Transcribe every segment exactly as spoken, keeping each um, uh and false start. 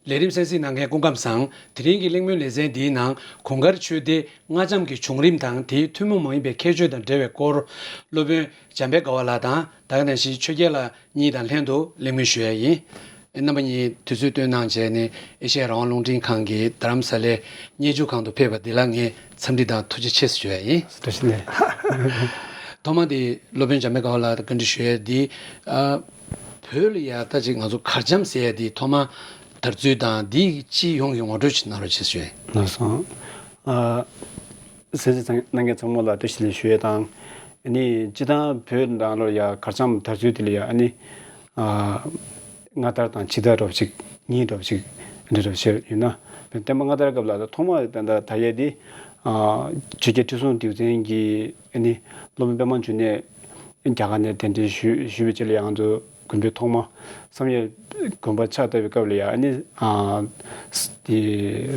ལས་རིམ་གསན་གཟིགས་གནང་མཁན་སྐུ་ཁམས་བཟང་། དེ་རིང་གི་གླེང་མོལ་ལེ་ཚན་འདིའི་ནང་གུང་དཀར་ཆོས་སྡེ་སྔ་འཆམ་གྱི་བྱུང་རིམ་དང་དེའི་ཐུན་མོང་མ་ཡིན་པའི་ཁྱད་ཆོས་དང་འབྲེལ་བའི་སྐོར། སློབ་དཔོན་འཇམ་དཔལ་དགའ་བ་ལགས་དང་ད་ག་ནང་བཞིན་ཆོས་རྒྱལ་ལགས་གཉིས་དང་ལྷན་དུ་གླེང་མོལ་ཞུ་ཡ་ཡིན། རྣམ་པ་གཉིས་དུས་ཚོད་བཏོན་གནང་བྱས་ནས་ཨེ་ཤེ་ཡ་རང་དབང་རླུང་འཕྲིན་ཁང་གི་རྡ་རམ་ས་ལའི་བརྙས་བཅོས་ཁང་དུ་ཕེབས་པ་འདི་ལ་ངས་འཚམས་འདྲི་དང་ཐུགས་རྗེ་ཆེ་ཞུ་ཡ་ཡིན། བཀྲ་ཤིས་བདེ་ལེགས། ཐོག་མ་དེ་སློབ་དཔོན་འཇམ་དཔལ་དགའ་བ་ལགས་ལ་བཀའ་འདྲི་ཞུ་ཡ་འདི། ཨ། བོད་ལ་ཡ་ད་ཅིག་ང་ཚོ་གར་འཆམ་ཟེར་ཡ་འདི་ཐོག་མ་དར་ཚུལ་དང་འདི་སྤྱི་ཡོངས་ཀྱི་ངོ་སྤྲོད་ཅིག་གནང་རོགས་ཞེས་ཞུ་ཡ་ཡིན། ལགས་སོ། ཨ། གསན་གཟིགས་གནང་མཁན་ཚང་མ་ལ་བཀྲ་ཤིས་བདེ་ལེགས་ཞུ་ཡས་དང་། ཨ་ནི་སྤྱི་བཏང་བོད་ནང་ལོགས་ཡ་གར་འཆམ་དར་ཚུལ་དེ་ལ་ཡ་ཨ་ནི། ཨ། སྔ་དར་དང་ཕྱི་དར་འདྲ་བོ་ཅིག་གཉིས་འདྲ་བོ་ཅིག་འདི་འདྲ་བོ་བཤད་ཡོད་ན། བསྟན་པ་སྔ་དར་སྐབས་ལ་ད་ཐོག་མ་ད་ད་ད་ཡས་དེ། ཨ། ཆོས་རྒྱལ་ཁྲི་སྲོང་ལྡེའུ་བཙན་གྱིས་ཨ་ནི་སློབ་དཔོན་པདྨ་འབྱུང་གནས་རྒྱ་གར་ནས་གདན་འདྲེན་ཞུས་ཞུས་པའི་རྗེས་ལ་ཡ་ང་ཚོ་དགོན་པའི་ཐོག་མ་བསམ་ཡས་དགོན་པ་ཕྱག་བཏབ་པའི་སྐབས་ལ་ཡ་ཨ་ནི་ཨ་དེ་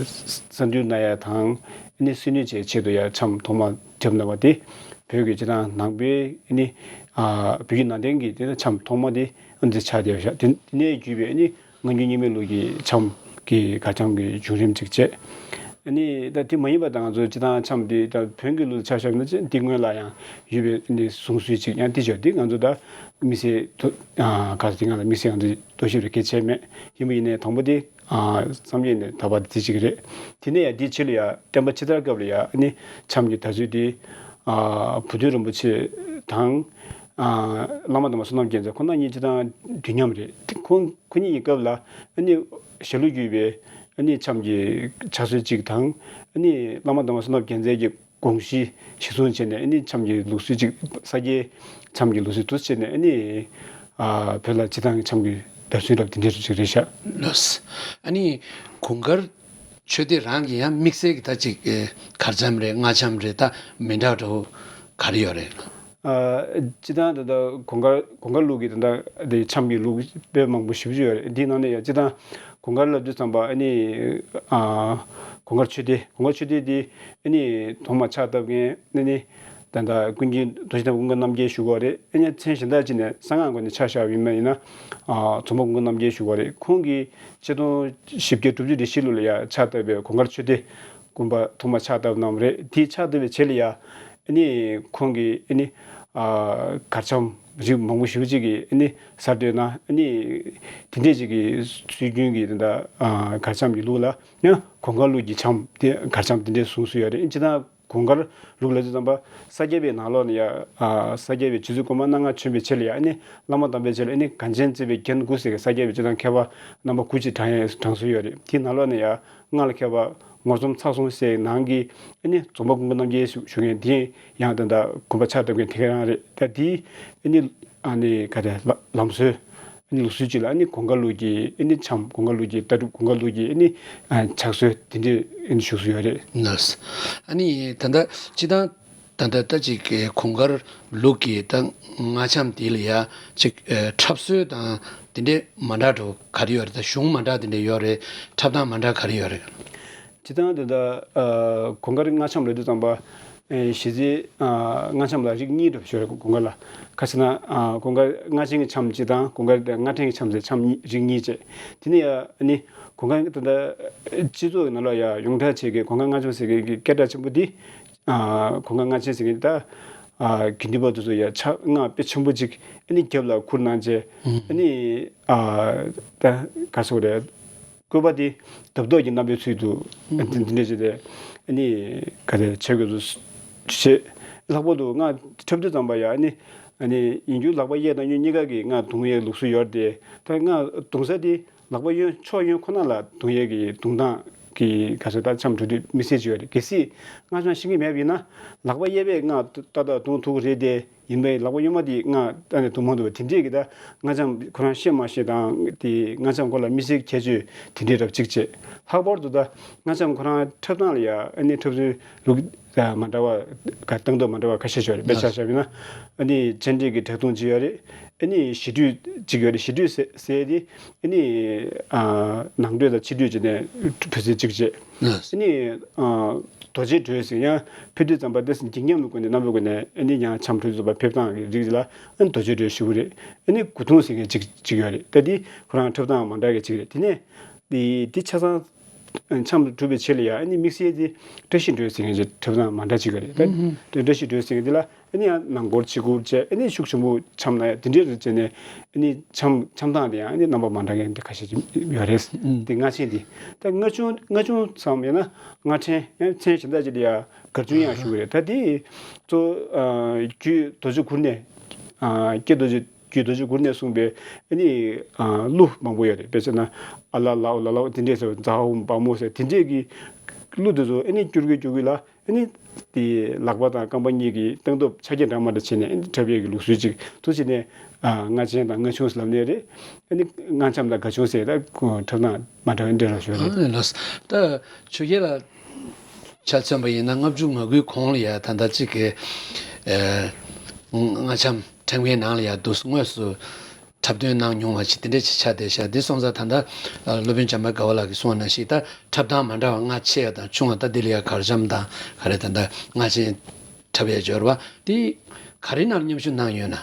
ས་འདུལ་གནང་ཡ་དང་ཨ་ནི་སུན་ནུས་བྱེད་ཆེད་དུ་ཡ་འཆམ་ཐོག་མ་བརྒྱབ་གནང་བ་དེ་བོད་ཀྱི་སྤྱི་བཏང་ནང་པའི་ཨ་ནི་ཨ་བོད་ཀྱི་ནང་བསྟན་གྱི་དེ་ནི་འཆམ་ཐོག་མ་དེ་ཨ་ནི་ཆགས་བསྡད་པ་ཤག་དེ་དེ་ནས་བརྒྱུད་པའི་ཨ་ནི། སྔ་འགྱུར་རྙིང་མའི་ལུགས་ཀྱི་འཆམ་གྱི་གར་འཆམ་གྱི་བྱུང་རིམ་ཅིག་བྱས། ཨ་ནི་ད་དེ་མ་ཡིན་པ་ད་ང་ཚོ་སྤྱི་བཏང་འཆམ་འདི་ད་བོན་གྱི་ལུགས་ཆ་བཞག་ན་ཅི་འདི་སྔོན་ལ་ཡང་ཡོད་པའི་ཨ་ནི་གསུང་སྲོལ་ཅིག་ཡང་དེ་བྱས་འདི་ང་ཚོ་ད་དམིགས་བསལ་དུ་ཨ་ག་རེ་དེ་སྔ་ལ་དམིགས་བསལ་ང་ཚོ་རྟོག་ཞིབ་རེ་གལ་ཆེ་མེད། ཡིན་པ་ཡིན་ནའི་དང་པོ་དེ་ཨ་བསམ་ཡས་ནས་ད་བར་དེ་ཅིག་རེད། དེ་ནས་ཡང་དེའི་ཕྱི་ལ་ཡང་བསྟན་པ་ཕྱི་དར་སྐབས་ལ་ཡང་ཨ་ནི་འཆམ་གྱི་དར་ཚུལ་དེ་ཨ་བུ་སྟོན་རིན་པོ་ཆེ་དང་། ཨ་བླ་མ་དར་མ་བསོད་ནམས་རྒྱལ་མཚན་ཁོང་རྣམ་གཉིས་སྤྱི་བཏང་དུས་མཉམ་རེད། ཁོང་ཁོ་གཉིས་ཀྱི་སྐབས་ལ་ཨ་ནི་ཞྭ་ལུ་བརྒྱུད་པའི་ཨ་ནི་འཆམ་གྱི་ཕྱག་སྲོལ་གཅིག་དང་། ཨ་ནི་བླ་མ་དར་མ་བསོད་ནམས་རྒྱལ་མཚན་གྱི་དགོངས་གཞི་གཞི་བཟུང་བྱས་ནས་ཨ་ནི་འཆམ་གྱི་ལུགས་སྲོལ་གཅིག་ས་སྐྱའི་འཆམ་གྱི་ལུགས་སྲོལ་དུ་བྱས་ནས་ཨ་ནི་ཨ་བོད་ལ་སྤྱི་བཏང་གི་འཆམ་གྱི་དར་ཚུལ་རབ་དེ་འདྲའི་རིགས་ཅིག་རེད་ཤག་ལགས། ཨ་ནི་གུང་དཀར་ཆོས་སྡེ་རང་གི་ཡང་དམིགས་བསལ་གྱི་ད་ཅིག་ཨེ་གར་འཆམ་རེད་སྔ་འཆམ་རེད་ད་མི་འདྲ་འདྲ་བོ་ག་རེ་ཡོད་རེད། ཨ་སྤྱི་བཏང་ད་ལྟ་གུང་དཀར་གུང་དཀར་ལུགས་ཀྱི་ད་ལྟ་དེ་འཆམ་གྱི་ལུགས་དཔེ་མང་པོ་ཞེ་པོ་ཅིག་ཡོད་རེད། འདིའི་ནང་ནས་ཡང་སྤྱི་བཏང་གུང་དཀར་ལབ་དུས་ཙམ་པ་ཨ་ནི་ཨ་གུང་དཀར་ཆོས་སྡེ་གུང་དཀར་ཆོས་སྡེ་འདི་ཨ་ནི་ཐོག་མ་ཕྱག་བཏབ་མཁན་ཨ་ནི་ད་ལྟ་ཀུན་མཁྱེན་རྡོ་རྗེ་ཐེག་པ་ཀུན་དགའ་རྣམ་རྒྱལ་ཞུ་གི་ཡོད་རེད། ཨ་ནི་མཚན་གཞན་དག་ཅིག་ནས་གསང་སྔགས་སྒོ་ནས་ཆ་བཞག་པ་ཡིན་པ་ཡིན་ན་ཨ་རྫོང་དཔོན་ཀུན་དགའ་རྣམ་རྒྱལ་ཞུ་གི་ཡོད་རེད། ཁོང་གིས། ཆིག་སྟོང་བཞི་བརྒྱ་དྲུག་ཅུ་རེ་བཞི་ལོ་ལ་ཡ་ཕྱག་བཏབ་པའི་གུང་དཀར་ཆོས་སྡེ་དགོན་པ་ཐོག་མ་ཕྱག་བཏབ་གནང་བ་རེད། དེ་ཕྱག་བཏབ་པའི་རྗེས་ལ་ཡ་ཨ་ནི་ཁོང་གིས་ཨ་ནི་ཨ་གར་འཆམ་རིགས་མང་པོ་ཞེ་པོ་ཅིག་གིས་ཨ་ནི་གསར་གཏོད་གནང་། ཨ་ནི་དེ་འདྲས་ཅིག་གི་སྲོལ་རྒྱུན་གྱི་ད་ལྟ་ཨ་གར་འཆམ་གྱི་ལུགས་ལ་ཡང་གུང་དཀར་ལུགས་ཀྱི་འཆམ་དེ་གར་འཆམ་དེ་འདྲས་བཟུང་སྲོལ་ཡོད་རེད། སྤྱིར་བཏང་གུང་དཀར་ལུགས་ལ་དུས་ཙམ་པ་ས་སྐྱ་པའི་ནང་ལོགས་ནས་ཡ་ཨ་ས་སྐྱ་པའི་རྗེ་བཙུན་གོང་མ་སྣ་ལྔ་བྱོན་པའི་ཆེད་ལ་ཡ་ཨ་ནི་བླ་མ་དམ་པའི་ཆེད་ལ་ཨ་ནི་གངས་ཅན་བརྩེགས་པའི་རྒྱན་དགུ་ཟེར་གི་ས་སྐྱ་པའི་སྤྱི་དང་མཁས་པ་རྣམ་པ་དགུ་ཅིག་བགྲང་ཡ་བགྲང་སྲོལ་ཡོད་རེད། དེའི་ནང་ལོགས་ནས་ཡ་སྔགས་ལ་མཁས་པ་ངོར་ཚོམ་ཚགས་གསུམ་ཟེར་ནང་གི་ཨ་ནི་རྫོང་དཔོན་ཀུན་དགའ་རྣམ་རྒྱལ་ཞུ་ཞུ་མཁན་དེ་ཡང་ད་ལྟ་དགོན་པ་ཕྱག་བཏབ་མཁན་དེ་ག་རང་རེད། ད་དེའི་ཨ་ནི་ཨ་ནི་ག་རེ་ལམ་སྲོལ། ཨ་ནི་ལུགས་སྲོལ་གཅིག་ལ་ཨ་ནི་གུང་དཀར་ལུགས་ཀྱི་ཨ་ནི་འཆམ་གུང་དཀར་ལུགས་ཀྱི་ལྟ་གྲུབ་གུང་དཀར་ལུགས་ཀྱི་ཨ་ནི་ཕྱག་སྲོལ་དེ་འདྲས་ཨ་ནི་བཞུགས་སུ་ཡོད་རེད། ལགས། ཨ་ནི་ད་ལྟ་སྤྱི་བཏང་ད་ལྟ་ད་ཅིག་གུང་དཀར་ལུགས་ཀྱི་ད་སྔ་འཆམ་དེ་ལ་ཡ་ཅིག་འཁྲབ་སྲོལ་དང་དེ་འདྲས་མ་འདྲ་འགྲོ་ག་རེ་ཡོད་རེད། ད་གཞུང་མ་འདྲ་དེ་འདྲས་ཡོད་རེད། འཁྲབ་སྟངས་མ་འདྲ་ག་རེ་ཡོད་རེད། སྤྱིར་བཏང་དེ་ད་ཨ་གུང་དཀར་སྔ་འཆམ་ལབ་དུས་ཙམ་པ་ཨེ་གཞི་རྩའི་ཨ་སྔ་འཆམ་ལ་རིགས་གཉིས་འགྲོ་ཞོར་གུང་དཀར་ལ་ཁ་ཤས་ན་ཨ་གུང་དཀར་སྔ་ཆེན་གྱི་འཆམ་སྤྱི་དང་གུང་དཀར་སྔ་ཕྲན་གྱི་འཆམ་ཟེར་འཆམ་གཉིས་རིགས་གཉིས་བྱས། དེ་ནས་ཡ་ཨ་ནི་གུང་དཀར་དེ་ད་སྤྱི་ཚོགས་ཀྱི་ནང་ལ་ཡ་ཡོངས་གྲགས་བྱེད་ཀྱི་གུང་དཀར་སྔ་འཆམ་ཟེར་མཁན་གྱི་སྐད་གྲགས་ཆེན་པོ་འདི་ཨ་གུང་དཀར་སྔ་ཆེན་ཟེར་མཁན་ད་ཨ་དགེ་འདུན་པ་དེ་ཚོ་ཡ་ཕྱག་སྔགས་དཔེ་ཆེན་པོ་ཅིག་ཨ་ནི་རྒྱབ་ལ་ཁུར་གནང་བྱས་ཨ་ནི་ཨ་ད་ག་སོགས་རེད། སྐུད་པ་དེ་འདབ་ཏོག་གི་རྣམ་པའི་ཚུལ་དུ་འདི་འདི་འདྲ་བྱས་ཏེ་ཨ་ནི་ག་རེ་བྱེད་དགོས་སུ་བྱེད། ལྷག་པར་དུ་ང་འཁྲབ་དུས་ཙམ་པ་ཡ་ཨ་ནི་ཨ་ནི་ཡིན་རྒྱུ་ལག་པ་གཡས་དང་གཡོན་གཉིས་ཀ་གི་ང་རྡུང་ཡས་ལུགས་སྲོལ་ཡོད་དེ། ད་ང་རྡུང་ས་དེ་ལག་པ་གཡོན་ཕྱོགས་གཡོན་ཁོ་ན་ལ་རྡུང་ཡས་ཀྱི་རྡུང་སྟངས་ཀྱི་ག་ཚོད་ད་འཆམ་འགྲོ་དུས་དམིགས་བསལ་ཅིག་ཡོད་རེད། གལ་སྲིད་སྔ་འཆམ་ཤེས་ཀྱི་མེད་པ་ཡིན་ན་ལག་པ་གཡས་པས་ང་ཏག་ཏག་རྡུང་ཐུབ་ཀྱི་རེད་དེ། ཡིན་པས་ལག་པ་གཡོན་མ་དེ་སྔ་ད་ནས་འདུག་མ་འདུག་པ་དེ་འདྲས་ཀྱི་ད་སྔ་འཆམ་ཁོ་རང་ཤེས་མ་ཤེས་དང་དེ་སྔ་འཆམ་སྐོར་ལ་དམིགས་བསལ་ཁྱད་ཆོས་དེ་འདྲས་རབ་གཅིག་བྱས། ལྷག་པར་དུ་ད་སྔ་འཆམ་ཁོ་རང་འཁྲབ་སྟངས་ལ་ཡ་ཨ་ནི་འཁྲབ་ཚུལ་ལུགས་མ་འདྲ་བ་ག་སྟངས་སྟངས་མ་འདྲ་བ་ཁ་ཤས་ཤོད་རེད། དཔེར་ཆ་བཞག་པ་ཡིན་ན་ཨ་ནི་སྤྱན་འདྲེན་གྱི་གྲགས་སྟངས་ཅིག་ཡོད་རེད། ཨ་ནི་ཞི་གྲོས་ཅིག་ཡོད་རེད། ཞི་གྲོས་ཟེར་ཟེར་དེ་ཨ་ནི་ནང་གྲོས་དང་ཕྱི་གྲོས་བྱས་ནས་འཁྲབ་ཚུལ་གཅིག་བྱས། ཨ་ནི། རྡོ་རྗེ་གྲོས་ཟེར་ཡང་ཕེབས་དུས་ཙམ་པ་དེ་འཇིགས་ཉམས་ཀྱི་སྒོ་ནས་རྣམ་པའི་སྒོ་ནས་ཨ་ནི་ཡང་འཆམ་འཁྲབ་དུས་ཙམ་པ་ཕེབས་སྟངས་ཀྱི་རིགས་ལ་ཨ་ནི་རྡོ་རྗེ་གྲོས་ཞུ་གི་རེད། ཨ་ནི་མགུ་ཐུང་ཟེར་མཁན་གཅིག་གཅིག་ཡོད་རེད། ད་འདི་ཁོ་རང་འཁྲབ་སྟངས་མ་འདྲ་མཁན་གཅིག་རེད། དེ་ནས་ དེ་དེ་ཆ་ཚང་འཆམ་གྲུབ་པའི་ཆེད་ལ་ཡ་ཨ་ནི་དམིགས་བསལ་དེ་བཀྲ་ཤིས་སྒྲོལ་ཟེར་མཁན་ཅིག་འཁྲབ་སྟངས་མ་འདྲ་ཅིག་ག་རེད་ད། ཨུ་ཧུ། དེ་བཀྲ་ཤིས་སྒྲོལ་ཟེར་མཁན་དེ་ལ་ཨ་ནི་ཡང་ནང་སྐོར་ཕྱི་སྐོར་བྱས་ཨ་ནི་ཤུགས་ཆེན་པོ་འཆམ་ན་ཡ་དེ་འདྲས་རེད་བྱས་ནས་ཨ་ནི་འཆམ་འཆམ་སྟངས་དེ་ཡང་ཨ་ནི་རྣམ་པ་མ་འདྲ་མཁན་དེ་ཁ་ཤས་ཅིག་ཡོད་རེད། ཨུ། དེ་རྔ་ཆེན་དེ་ད་རྔ་ཆུང་རྔ་ཆུང་ཙམ་ཡང་ན་རྔ་ཕྲན་ཡང་མཚན་གཞན་དག་ཅིག་ལ་ཡ་གར་ཆུང་ཡང་ཞུ་གི་རེད། ད་དེ་གཙོ་བོ་རྒྱུད་རྡོ་རྗེ་གུར་ནས་ཀྱེ་རྡོ་རྗེ། རྒྱུད་རྡོ་རྗེ་གུར་ནས་གསུངས་པའི་ཨ་ནི་གླུ་མང་པོ་ཡོད་རེད། དཔེ་བྱས་ན་ཨ་ལ་ལའོ་ལ་ལའོ་དེ་འདྲས་ཟེར་བ་ཛ་ཧོམ་བ་མོ་ཟེར་དེ་འདྲས་ཀྱི་གླུ་དེ་ཚོ་ཨ་ནི་བསྐྱུར་གི་བསྐྱུར་གི་ལ་ཨ་ནི་དེ་ལག་པ་དང་རྐང་པ་གཉིས་ཀྱི་སྟངས་སྟབས་ཆ་རྐྱེན་འདྲ་མ་འདྲ་བྱས་ནས་ཨ་ནི་འཁྲབ་ཡས་ཀྱི་ལུགས་སྲོལ་ཅིག་ཏུ་བྱས་ནས་རྔ་ཆེན་དང་རྔ་ཆུང་ཟེར་ལབ་ནས་རེད། ཨ་ནི་རྔ་འཆམ་དང་རྔ་ཆུང་ཟེར་ད་འཁྲབ་སྟངས་མ་འདྲ་བའི་འདྲ་ལ་ཞོར་རེད། ཨ་ནི་ལགས་ད་ཆོས་རྒྱལ་ལ། ཆ་མཚོན་པ་ཡིན་ན་ལྔ་བཅུ་ང་དགུའི་གོང་ལ་ཡ་ད་ལྟ་གཅིག་གི་ཨེ་རྔ་འཆམ་ཁྲིམས་འགལ་ནང་ལ་ཡ་འདུག་དངོས་སུ་འཁྲབ་སྟོན་གནང་མྱོང་བ་ཅིག་དེ་འདྲ་ཅིག་ཆགས་བསྡད་ཤག་དེ་སོང་ཙང་ད་ལྟ་ཨ་སློབ་དཔོན་བྱམས་པ་དགའ་བ་ལགས་ཀྱིས་གསུངས་པ་ནང་བཞིན་ད་འཁྲབ་སྟངས་མ་འདྲ་བ་རྔ་ཆེ་བ་དང་ཆུང་བ་ད་དེ་ལ་ཡ་གར་འཆམ་དང་ག་རེ་ད་ལྟ་རྔ་ཆེན་འཁྲབ་ཡ་འབྱོར་བ་དེ་ག་རེ་ནང་མཉམ་ཞུགས་གནང་ཡོད་ན།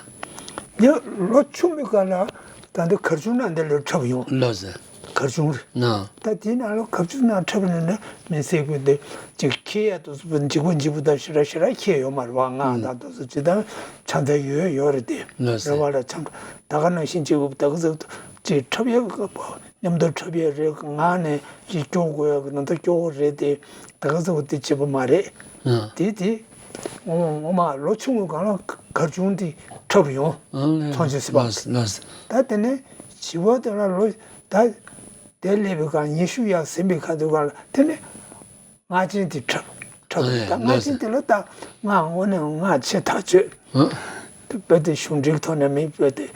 ཡང་ལོ་ཆུང་བའི་སྐབས་ལ་ད་ལྟ་གར་ཆུང་ནང་འདི་ལ་འཁྲབ་ཡོང་། ལགས་སོ། གར་ཆུང་རེད། ན། ད་དེའི་ནང་ལ་གར་ཆུང་ནང་འཁྲབ་ནས་ནི་མི་སེར་ཀུན་དེ་ཅིག་ཁྱེད་ཡ་དུ་འཇིགས་པ་འཇིགས་པ་དང་ཞེ་དྲག་ཞེ་དྲག་ཁྱེད་ཡོད་མ་རེད་བ། ང་ཨང་དང་དུ་སུ་ཇི་ལྟར་ཆང་ཚ་ཡོད་ཡོད་རེད་དེ། ལགས་སོ། རེ་བ་ལ་ཆང་ད་ག་ནང་བཞིན་ཅིག་ད་ག་ཟེར་ཅིག་འཁྲབ་ཡ་གི་སྐབས་མཉམ་དུ་འཁྲབ་ཡ་རེད། ངག་ནས་ཅིག་སྐྱོར་དགོས་ཡ་གི་ནང་ད་སྐྱོར་དགོས་རེད་དེ། ད་ག་ཟེར་བ་དེ་བྱེད་པ་མ་རེད། ཨང་། དེ་དེ། ངོ་མ་ངོ་མ་ལོ་ཆུང་ངུའི་སྒང་ལ་གར་ཆུང་དེ་འཁྲབ་ཡོང་། ཨང་ལགས། ཚོང་ཆེན་སི་པ། ལགས་ལགས། ད་དེ་ནས་བྱིས་པ་དེ་ལ་ལོ་ད་དེ་སླེབས་པའི་སྒང་ཉི་ཤུ་ཡར་ཟིན་པའི་ཁ་ཐུག་སྒང་ལ་དེ་ནས་རྔ་ཆེན་དེ་འཁྲབ་འཁྲབ་ཨང་ད་རྔ་ལགས་ཆེན་དེ་ལ་ད་ང་དངོས་གནས་ང་ཆེ་ཐག་ཆོད། ཨང་། དེ་དཔེ་དེ་གཞུང་འབྲེལ་ཐོག་ནས་མིན་དཔེ་དེ།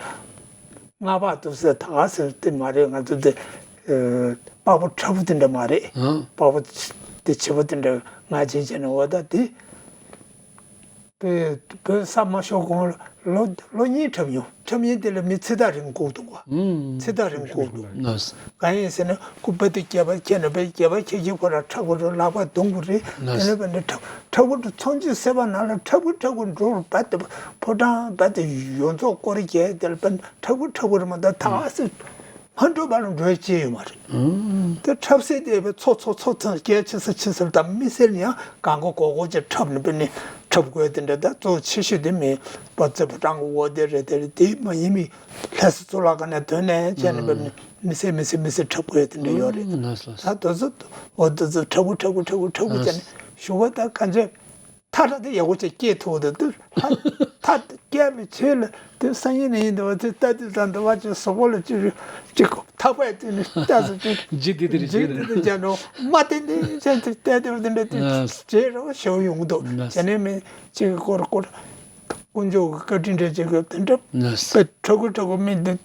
རྔ་པ་དུ་ཟེར་ད་ག་ཟེར་དེ་མ་རེད། ང་ཚོ་དེ་ཨ་པགས་པ་ཁྲ་བོ་དེ་འདྲ་མ་རེད། ཨང་། པགས་པ་དེ་བྱི་བ་དེ་འདྲ་རྔ་ཆེན་བྱས་ནས་འོ་ད་དེ་བོད་བོད་ས་མ་ཤོར་གོང་ལོ་ལོ་གཉིས་འཁྲབ་མྱོང་། འཁྲབ་མྱོང་དེ་ལ་མི་ཚེ་ཐག་རིང་སྒུག་འདུག་གོ། ཨང་། ཚེ་ཐག་རིང་སྒུག་འདུག་ལགས། གང་ཡིན་ཟེར་ན་ཁོ་དཔེ་དེ་སྐྱེས་པ་ཁྱེད་ནས་དཔེ་སྐྱེས་པ་ཁྱེད་ཀྱིས་ཁོ་ར་འཁྲབ་དགོས་རེད། ལག་པ་རྡུང་དགོས་རེད། དེ་ལགས། ནས་དཔེ་འདྲ་འཁྲབ་འཁྲབ་དགོས་རེད། ཚོང་ཆེན་སི་པ་ནང་ལ་འཁྲབ་དགོས་འཁྲབ་དགོས་འགྲོ་རུ་བ་དེ་ཕོ་བྲང་བ་དེ་ཡོངས་རྫོགས་སྐོར་རྒྱག་དེ་ལ་དཔེ་འཁྲབ་དགོས་འཁྲབ་དགོས་རེད། མ་ད་ད་ག་ཟེར། མ་འགྲོ་བ་ལ་འགྲོ་ཡ་ཅི་ཡོད་མ་རེད། ཨང་། དེ་འཁྲབ་སའི་དེ་བས་ཚོ་ཚོ་ཚོ་ཚོ་སྐད་ཆེ་ས་ཆེ་སར་དང་མི་སེར་ཡང་གང་ག་གོ་གོ་ཅིག་འཁྲབ་ནས་པེ་ནི་འཁྲབ་དགོས་དེ་འདྲ། ད་གཙོ་ཆེ་ཤོས་དེ་མི་པ་ཙེ་ཕོ་བྲང་གི་འོག་དེ་རེད། དེ་རེད། དེ་མ་ཡིན་མི་ལྷ་ས་གཙུག་ལག་ཁང་ནས་ཐོན་ནས་བྱས་ནས་པེ་ནི་མི་སེར་མི་སེར་མི་སེར་འཁྲབ་དགོས་དེ་འདྲ་ཡོད་རེད། ཨང་། ལགས་སོ། ད་དེ་ཚོ་འོ་དེ་ཚོ་འཁྲབ་དགོས་འཁྲབ་དགོས་འཁྲབ་དགོས་འཁྲབ་དགོས་བྱས་ནས་ཞུ་བ་ད་གང་ཅི། ཐག་ར་དེ་ཡག་པོ་ཅིག་སྐྱེས་ཐུབ་འདུག་དུས་ཐག་ཐག་སྐྱེས་པའི་ཆེད་ལ་དེ་སང་ཉིན་ནས་ཡིན་འདུག་བ། དེ་ལྟ་དུས་ཙམ་འདུག་བ་ཅིག་གཟུགས་པོ་ལ་ཅིག་ཅིག་ཐག་པས་དེ་ནི་ལྟ་ཟེར་ཅིག་ཇི་དེ་དེ་རེད། ཇི་དེ་དེ་རེད། ཅག་ནོ་མ་དེ་འདི་ཅན་དེ་ལྟ་དེ་དེ་འདྲ་དེ་ལགས། བྱེད་རོགས་ཞུ་ཡོང་འདུག་ལགས། དེ་ནས་མི་ཅིག་སྐོར་སྐོར་དཀོན་མཆོག་གི་བཀའ་དྲིན་འདྲ་ཅིག་གི་དེ་འདྲ་ལགས། དཔེ་ཁྲ་གུ་ཁྲ་གུ་མི་འདི།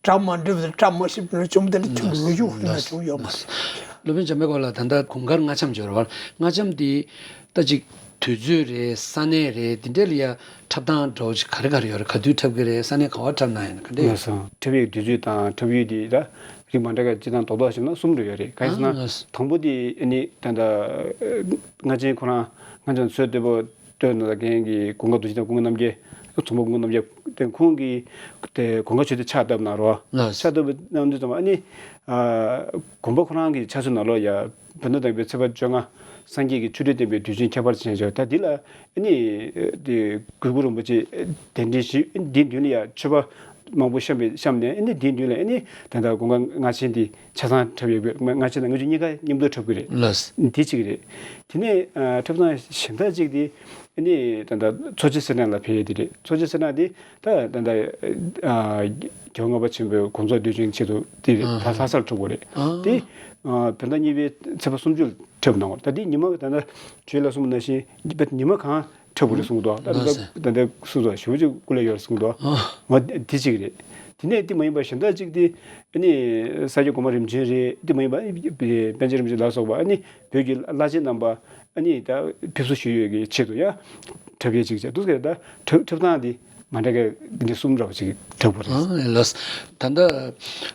གྲ་མ་འགྲིག་པ་དང་གྲ་མ་ཞིབ་ན་བྱུང་། དེ་ནི་ཁྱོད་ཀྱི་ལོ་རྒྱུས་ཁོ་ན་བྱུང་ཡོད་མ་རེད། སློབ་དཔོན་འཇམ་དཔལ་ལགས། ད་ལྟ་གོང་དཀར་རྔ་འཆམ་འབྱོར་བར་རྔ་འཆམ་འདི་ད་ཅིག་དུས་ཚོད་རེད། ས་གནས་རེད། འདི་འདྲ་ལ་ཡ་འཁྲབ་སྟངས་འདྲ་བོ་ཅིག་ག་རེ་ག་རེ་ཡོད་རེད། ག་དུས་འཁྲབ་ཀྱི་རེད། ས་གནས་ག་བ་འཁྲབ་གནང་ཡོད་ན་ག་འདྲ་ཡོད། ལགས་སོ། འཁྲབ་ཡས་དུས་ཚོད་དང་འཁྲབ་ཡུལ་འདི་ད་རིགས་མ་འདྲ་ག་སྤྱིར་བཏང་རྡོག་རྡོག་བྱས་ན་གསུམ་རེ་ཡོད་རེད། གང་ཡིན་ཟེར་ན། ཨ་ལགས། དང་པོ་དེ་ཨ་ནི་ད་ལྟ་རྔ་ཆེན་ཁོ་རང་རྔ་འཆམ་མཛོད་བདེ་པོ། སྟོད་ནང་ལ་རྒན་གྱི་ཀུན་དགའ་རྡོ་རྗེ་དང་ཀུན་དགའ་རྣམ་རྒྱལ། རྫོང་པ་ཀུན་དགའ་རྣམ་རྒྱལ་དེ་ཁོང་གིས་དེ་གོང་དཀར་ཆོས་སྡེ་ཕྱག་བཏབ་གནང་རོགས། ལགས། ཕྱག་བཏབ་གནང་དུས་ཙམ་པ་ཨ་ནི། ཨ། དགོན་པ་ཁོ་རང་གི་ཕྱག་སྲོལ་ནང་ལོགས་ཡ་བོད་ཟླ་དང་པོའི་ཚེས་པ་བཅོ་ལྔ་སངས་རྒྱས་ཀྱི་ཆོ་འཕྲུལ་བསྟན་པའི་དུས་ཆེན་ཁྱད་པར་ཅན་ཞིག་ད་འདི་ལ་ཨ་ནི་དེ་གུས་བཀུར་རིན་པོ་ཆེ་གདན་འདྲེན་ཞུས། འདིའི་མདུན་ལ་ཡ་མཆོད་པ་མང་པོ་བཤམས་པའི་བཤམས་ནས་ཨ་ནི་འདིའི་མདུན་ལ་ཨ་ནི་ད་ལྟ་གོང་དཀར་རྔ་ཆེན་འདི་ཆ་ཚང་འཁྲབ་ཡོད་པས། རྔ་ཆེན་དང་རྔ་ཆུང་གཉིས་ཀ་མཉམ་དུ་འཁྲབ་ཀྱི་རེད། ལགས། འདི་གཅིག་རེད། དེ་ནས་ཨ་འཁྲབ་སྟངས་གཞན་དག་ཅིག་དེ་ཨ་ནི་ད་ལྟ་འཚོ་བྱེད་གསེར་སྦྲང་ལ་ཕེབས་ཡས་དེ་རེད། འཚོ་བྱེད་གསེར་སྦྲང་དེ་ད་ད་ལྟ་ཨ་རྒྱལ་བ་ལྔ་པ་ཆེན་པོའི་དགོངས་རྫོགས་དུས་ཆེན་ཆེད་དུ་དེ་རེད། ཨ་ད་ལྷ་སར་འཁྲབ་དགོས་རེད། ཨ་དེ་ཨ་བོད་ཟླ་གཉིས་པའི་ཚེས་པ་སུམ་ཅུ་ལ་འཁྲབ་གནང་བ་རེད། ད་དེ་ཉི་མ་ད་ལྟ་ཁྱོད་ལ་གསུངས་པ་ནང་བཞིན་ཉི་མ་གང་འཁྲབ་དགོས་རེད་གསུངས་འདུག་ད་ལྟ་ལགས་སོ། ད་ལྟ་གསུངས་འདུག་ཞེ་པོ་ཅིག་སྐུ་ལས་ཡོད་རེད་གསུངས་འདུག་ཨ་འོ་དེ་གཅིག་རེད། དེ་ནས་དེ་མ་ཡིན་པ་གཞན་དག་ཅིག་དེ་ཨ་ནི་ས་སྐྱ་གོང་མ་རིམ་བྱོན་རེད། དེ་མ་ཡིན་པ་པཎ་ཆེན་རིན་པོ་ཆེ་ལ་སོགས་པ་ཨ་ནི་བོད་ཀྱི་བླ་ཆེན་རྣམ་པ་ཨ་ནི་ད་ཕེབས་བསུ་ཞུ་ཡས་ཀྱི་ཆེད་དུ་ཡང་འཁྲབ་ཡས་ཅིག་བྱས་འདུག་ཟེར། ད་འཁྲབ་འཁྲབ་སྟངས་དེ་མ་འདྲ་གི་འདི་འདྲ་གསུམ་འདྲ་བོ་ཅིག་འཁྲབ་དགོས་རེད། ཨ་ལགས། ད་ལྟ་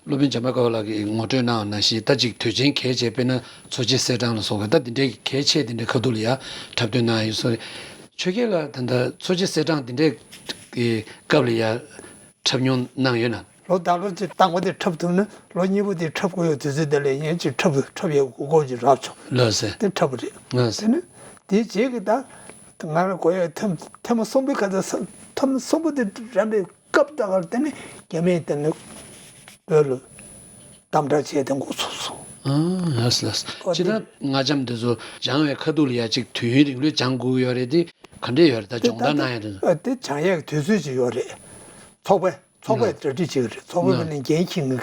སློབ་དཔོན་འཇམ་དཔལ་དགའ་བ་ལགས་ཀྱིས་ངོ་སྤྲོད་གནང་བ་ནང་བཞིན་ད་ཅིག་དུས་ཆེན་གལ་ཆེ་དཔེར་ན་འཚོ་བྱེད་གསེར་སྦྲང་ལ་སོགས་པའི་ད་འདི་འདྲའི་གལ་ཆེ་དེ་འདྲའི་ཁ་ཐུག་ལ་ཡ་འཁྲབ་སྟོན་གནང་ཡོད་སོགས་རེད། ཆོས་རྒྱལ་ལགས་ད་ལྟ་འཚོ་བྱེད་གསེར་སྦྲང་འདི་འདྲའི་གི་སྐབས་ལ་ཡ་འཁྲབ་མྱོང་གནང་ཡོད་ན། ལོ་ཟླ་ལོ་གཅིག་དང་པོ་དེ་འཁྲབ་ཐུབ་ན་ལོ་གཉིས་པོ་དེ་འཁྲབ་དགོས་ཡོད་དུས་ཚོད་དེ་ལས་ཡན་གཅིག་འཁྲབ་འཁྲབ་ཡག་གོ་སྐབས་ཅིག་རག་བྱུང་། ལགས་སེ། དེ་འཁྲབ་པ་རེད། ལགས་སེ། དེ་ནས་དེའི་རྗེས་ཀྱི་ད་ང་རང་གོ་ཡག་ཐེངས་ཐེངས་མ་གསུམ་པའི་ཁ་ཚ་ཐེངས་མ་གསུམ་པོ་དེ་རན་པའི་སྐབས་ད་གར་དེ་ནས་རྒྱ་མིས་དེ་ནས་བོད་ལ་དམ་དྲག་བྱས་ཏེ་འགོ་ཚུགས་སོང་། ཨ། ལགས་སོ་ལགས་སོ། ཨོ་སྤྱིར་དེ་བཏང་སྔ་འཆམ་དེ་ཚོ་སྦྱང་བའི་ཁ་ཐུག་ལ་ཡ་གཅིག་དུས་ཡུན་རིང་ལོས་སྦྱང་དགོས་ཡོད་རེད་དེ་ག་འདྲས་ཡོད་རེད། ད་དེ་སྦྱོང་ད་བརྡར་གནང་ཡ་དེ་ཚོ། ཨ་དེ་སྦྱང་ཡག་དུས་ཚོད་ཅིག་ཡོད་རེད། ཚོགས་པས་ཚོགས་པས་ལགས། གྲ་སྒྲིག་བྱེད་ཀྱི་རེད། ཚོགས་པ་ལགས། ནས་འགན་འཁྱེར་ངེས་ཀྱི།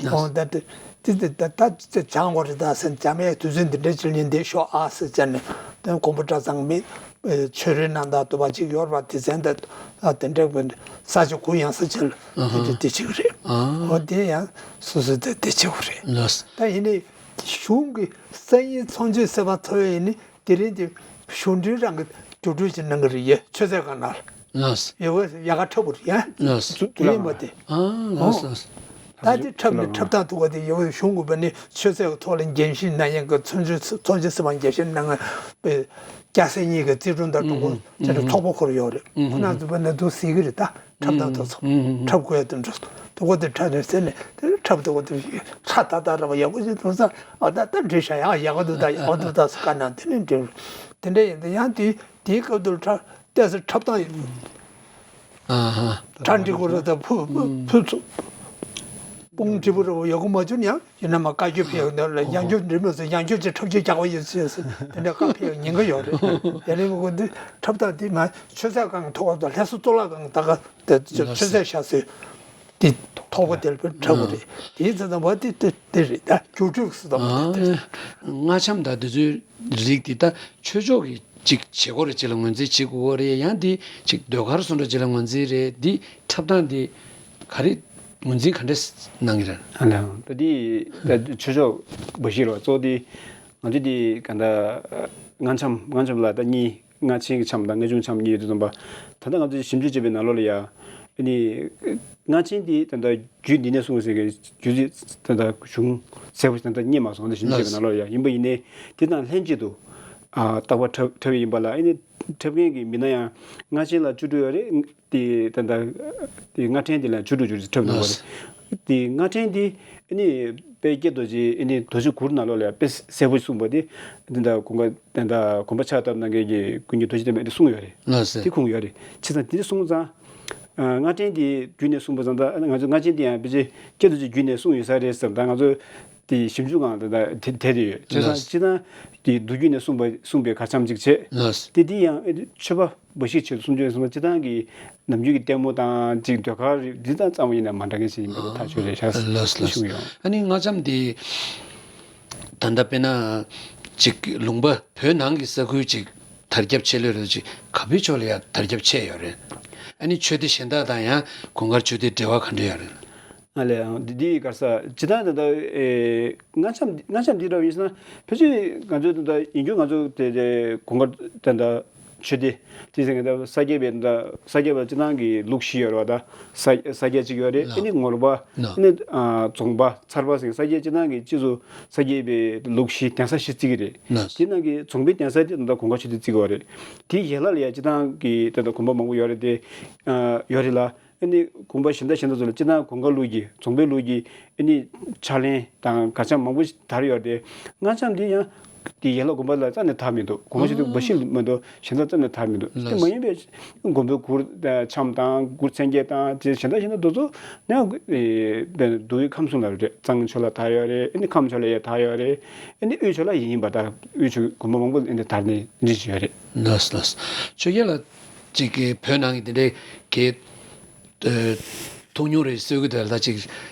ལགས། ཨོ་ད་དེ་དེ་དེ་ད་ད་སྦྱང་དགོས་རེད་ད་ཟེར། སྦྱང་ཡག་དུས་ཚོད་འདི་འདྲས་ཅིག་ཉིན་འདི་ཤོག་ཨ་ཟེར་བྱས་ནས་དེ་དགོན་པ་གྲྭ་ཚང་མི་ཆོས་རེ་གནང་དང་དུ་བ་ཅིག་ཡོད་རེད་པ། དེ་ཚན་ད་དེ་འདྲ་བོ་ས་ཆ་གུ་ཡངས་ས་ཅིག་ལ་ཨ་དེ་ཧ་དེ་དེ་བྱེད་ཀྱི་རེད། ཨ། འོ་དེ་ཡང་སོ་སོ་དེ་དེ་བྱེད་དགོས་རེད། ལགས། ད་ཡིན་ནའི་གཞུང་གི་སང་ཉིན་ཚོགས་ཆེན་ཟེར་བ་ཚོགས་ཡས་ཡིན་ནི་དེ་རིང་དེ་གཞུང་འབྲེལ་རང་གི་རྒྱུགས་སྤྲོད་ཅིག་གནང་གི་རེད། ཡ་ཆོས་ཚན་སྒང་ནང་ལ། ལགས། ཡ་ག་ཡ་ག་འཁྲབ་དགོས་རེད་ཡ། ལགས། དེ་ཡིན་པ་དེ། ཨ། ལགས་ལགས། ད་དེ་འཁྲབ་ནི་འཁྲབ་སྟངས་ཐུག་པ་དེ་ཡོད་གཞུང་གི་བ་ནི་ཆོས་ཚན་གྱི་ཐོག་ལ་འགན་བཞེས་གནང་ཡས་ཀྱི་ཚོགས་ཆེན་ཚོགས་ཆེན་ཟེར་བ་འགན་བཞེས་གནང་ཡས་པའི་སྐྱ་སེར་གཉིས་ཀྱི་རྩིས་དྲུང་དང་དྲུང་འཁོར་ཨུ་ཧུ། བྱས་ནས་ཚོགས་པ་ཁོ་རང་ཡོད་རེད། ཨུ་ཧུ། ཁོ་རང་ཚོ་བ་ནི་འདུག་ཟེར་གི་རེད། ད་འཁྲབ་སྟངས་ཐུག་ཚོ་ཨུ་ཧུ། འཁྲབ་དགོས་ཡ་དེ་འགྲོ་ཐུག་པ་དེ་འཁྲབ་ནས་ཟེར་ནས་དེ་འཁྲབ་ཐུག་པ་དེ་ཧྲ་ད་ད་ར་བ་ཡག་པོ་ཞིག་འདུག་ས། ཨ་ད་ད་འགྲིག་ཤག་ཡག་ཡག་པོ་འདུག་ད་ཡག་པོ་འདུག་ད་ཟེར་བཀའ་གནང་དེ་ནས་འགྲིག་དེ་འདྲ་ཡིན་ད་ཡང་དེ་དེའི་སྐབས་དུ་འཁྲབ་ཏོག་ཙམ་འཁྲབ་སྟངས་ཡོད། ཨ་ཧ། གྲ་སྒྲིག་དགོས་རེད་ད། ཕུ་ཕུ་ཕུ་ཚུགས། དཔུང་བྲིས་པོ་རེད་པ། ཡག་པོ་མ་བྱུང་ན་ཡང་ཡིན་ན་མ་བཀའ་བཀྱོན་ཕེབས་ཡོང་ན་ལ་ཡང་བསྐྱར་འགྲིག་མ་སོང་ཡང་བསྐྱར་ཅིག་འཁྲབ་བྱེད་རྒྱག་པ་ཡོད་ཟེར་ཟེར་དེ་འདྲ་བཀའ་ཕེབས་ཡོང་ཉེན་ཁ་ཡོད་རེད། ཡ་ལེ་མི་དགོས་འདི་འཁྲབ་སྟངས་འདི་མ་ཆོས་ཚན་སྒང་ཐོག་ཏུ་ལྷ་ས་གཙུག་ལག་ཁང་ད་ག་དེ་ཆོས་ཚན་བཞག་སྲོལ་དེ་ཐོག་པ་དེར་འཁྲབ་དགོས་རེད། དེའི་ཚེ་ཙམ་པ་དེ་དེ་དེ་རེད་ད། རྒྱུགས་སྤྲོད་སུ་དང་པོ་དེ་རེད། སྔ་འཆམ་དང་དེ་ཚོའི་རིགས་དེ་ད་ཆོས་ཕྱོགས་ཀྱི་ཅིག་བྱེད་སྒོ་རེ་ཅིག་ལ་ངོས་འཛིན་བྱེད་དགོས་པ་རེད། ཡང་དེ་ཅིག་ཟློས་གར་སོགས་འདྲ་ཅིག་ལ་ངོས་འཛིན་རེད། འདི་འཁྲབ་སྟངས་དེ་ག་རེ་ངོས་འཛིན་ག་འདྲས་གནང་གི་རེད། ཨ་ལ་ད་དེ་ད་ཆོས་ཕྱོགས་འབའ་ཞིག་རེད་པ། གཙོ་བོ་དེ་ང་ཚོ་དེ་ག་འདྲ་སྔ་འཆམ་སྔ་འཆམ་ལ་ད་གཉིས། སྔ་ཆེན་གྱི་འཆམ་དང་སྔ་ཆུང་འཆམ་གཉིས་ཡོད་དུས་ཙམ་པ། ད་ལྟ་ང་ཚོས་ཞིབ་འཇུག་བྱེད་པའི་ནང་ལོགས་ལ་ཡ། ཨ་ནི། སྔ་ཆེན་དེ་ད་ལྟ་རྒྱུད་འདི་ནས་གསུངས་ཟེར་གི་རྒྱུད་ཚིག་ད་ལྟ་གཞུང་གསལ་པོ་ཞིག་ད་ལྟ་རྙེད་མ་སོང་། ད་ཞིབ་འཇུག་བྱེད་པའི་ནང་ལོགས་ལ་ཡ་ཡིན་པ་ཡིན་ནའི་དེ་དང་ལྷན་ཅིག་ཏུ། ཨ་རྟག་པར་འཁྲབ་འཁྲབ་ཡིན་པ་ལ། ཨ་ནི་འཁྲབ་མཁན་གྱི་མི་སྣ་ཡང་སྔ་ཆེན་ལ་བཅུ་དྲུག་ཡོད་རེད། དེ་ད་ལྟ་དེ་སྔ་ཕྲན་དེ་ལ་བཅུ་དྲུག་བཅུ་དྲུག་འཁྲབ་གནང་བ་རེད། དེ་སྔ་ཕྲན་དེ་ཨ་ནི་དཔལ་ཀྱེ་རྡོ་རྗེ་ཨ་ནི་རྡོ་རྗེ་གུར་ནང་ལོགས་ལ་ཡ་དཔེ་གསལ་པོ་གསུངས་པ་དེ། དེ་འདྲ་གོང་ཁ་དེ་འདྲ་གོམ་པ་ཕྱག་བཏབ་གནང་མཁན་གྱི་ཀུན་མཁྱེན་རྡོ་རྗེ་བསྟན་པས་དེ་གསུངས་ཡོད་རེད། ལགས་སེ། དེ་ཁུངས་ཡོད་རེད། བྱས་ཙང་དེ་འདྲ་གསུངས་ཙང་། ཨ་སྔ་ཕྲན་དེ་བརྒྱུད་ནས་གསུངས་པ་ཙང་ད་ང་ཚོ་སྔ་ཕྲན་དེ་ཡང་ཕལ་ཆེར་ཀྱེ་རྡོ་རྗེ་བརྒྱུད་ནས་གསུངས་ཡོད་ས་རེད་བསམ། ད་ང་ཚོ་དེ་ཞིབ་འཇུག་སྒང་དེ་འདྲ་དེ་དེ་རེད་ཡོད། བྱས་ཙང་ལགས་སེ། སྤྱིར་བཏང་དེ་མདོ་རྒྱུད་ནས་གསུངས་པ་གསུངས་པའི་ཁ་འཆམ་ཅིག་བྱས། ལགས་སེ། དེ་དེ་ཡང་ཨེ་ཆོས་པ་འབའ་ཞིག་ཆེད་དུ་གསུང་ཆོས་གསུངས་པ་སྤྱིར་བཏང་གི་ནམ་རྒྱུན་གྱི་ལྟད་མོ་དང་ཅིག་ཟློས་གར་རེད། འདི་དང་ཙམ་ཡིན་ན་མ་འདྲ་མཁན་ཞིག་ཡིན་པ་དེ་ཐག་ཆོད་རེད་ཤག་ལགས་ལགས། ཞུ་གི་ཡོད། ཨ་ནི་སྔ་འཆམ་འདི་ད་ལྟ་དཔེར་ན་ཅིག་ལུང་པ་བོད་ནང་གི་ས་ཁུལ་ཅིག་དར་ཁྱབ་ཆེ་ལོས་རེད། ཅིག་ག་བའི་ཕྱོགས་ལ་ཡང་དར་ཁྱབ་ཆེ་ཡོད་རེད། ཨ་ནི་ཆོས་སྡེ་གཞན་དག་དང་ཡང་གུང་དཀར་ཆོས་སྡེ་འབྲེལ་བ་ག་འདྲ་ཡོད་རེད། ཨ་ལས་ཨང་འདི་འདི་གར་ས་ཇི་ལྟར་ད་ལྟ་ཨེ་སྔ་འཆམ་སྔ་འཆམ་འདི་འདྲ་བ་ཡིན་ཟེར་ན་ཕལ་ཆེར་ང་ཚོའི་ད་ལྟ་ཡིན་རྒྱུ་ང་ཚོ་དེ་དེ་གུང་དཀར་ད་ལྟ་ཆོས་སྡེ་དེ་ཟེར་མཁན་ད་ས་སྐྱ་པའི་ད་ས་སྐྱ་པ་སྤྱི་བཏང་གི་ལུགས་བཞི་ཡོད་རེད་པ། ད་ས་ས་སྐྱ་གཅིག་ཡོད་རེད། ལགས། ཨ་ནི་ངོར་པ། ལགས། ཨ་ནི་ཨ་རྫོང་པ་ཚར་པ་ཟེར་ས་སྐྱ་སྤྱི་བཏང་གི་སྤྱི་ཚོགས་ས་སྐྱ་པའི་ལུགས་བཞི་གདན་ས་བཞི་བརྩི་གི་རེད། ལགས། དེ་ནང་གི་རྫོང་པའི་གདན་ས་དེ་ད་ལྟ་གུང་དཀར་ཆོས་སྡེ་བརྩི་གི་ཡོད་རེད། དེ་ཡན་ལག་ལ་ཡ་སྤྱི་བཏང་གི་ད་ལྟ་དགོན་པ་མང་པོ་ཡོད་རེད་དེ། ཨ་ཡོད་རེད་ལ། ཨ་ནི་དགོན་པ་གཞན་དང་གཞན་དང་ཚོ་ལ་སྤྱིར་བཏང་གུང་དཀར་ལུགས་ཀྱི་རྫོང་དཔོན་ལུགས་ཀྱི་ཨ་ནི་ཕྱག་ལེན་དང་གར་འཆམ་མང་པོ་ཞིག་དར་ཡོད་དེ། སྔ་འཆམ་འདི་ཡང་དེ་ཡན་ལག་དགོན་པ་ལ་རྩ་ནས་དར་མི་འདུག་གུང་དཀར་ཆོས་སྡེ་འབའ་ཞིག་མ་གཏོགས་གཞན་དག་རྩ་ནས་དར་མི་འདུག་དེ་མ་ཡིན་པའི་དགོན་པའི་གུར་འཆམ་དང་གུར་མཚན་བརྒྱད་དང་དེ་གཞན་དང་གཞན་དང་དེ་ཚོ་ཡང་མདོ་དབུས་ཁམས་གསུམ་ལ་རེད། གཙང་ཕྱོགས་ལ་དར་ཡོད་རེད། ཨ་ནི་ཁམས་ཕྱོགས་ལ་ཡང་དར་ཡོད་རེད། ཨ་ནི་དབུས་ཕྱོགས་ལ་ཡིན་ཡིན་པ་དང་དབུས་ཕྱོགས་དགོན་པ་མང་པོ་ཨ་ནི་དར་ནས་འདི་བྱས་ཡོད་རེད། ལགས་ལགས། ཆོས་རྒྱལ་ལགས། ཅིག་གི་བོད་ནང་གི་དེ་འདྲའི་གི་ཐུགས་མྱོང་རེ་གསོས་ཀྱི་དེ་ལ་ཅིག་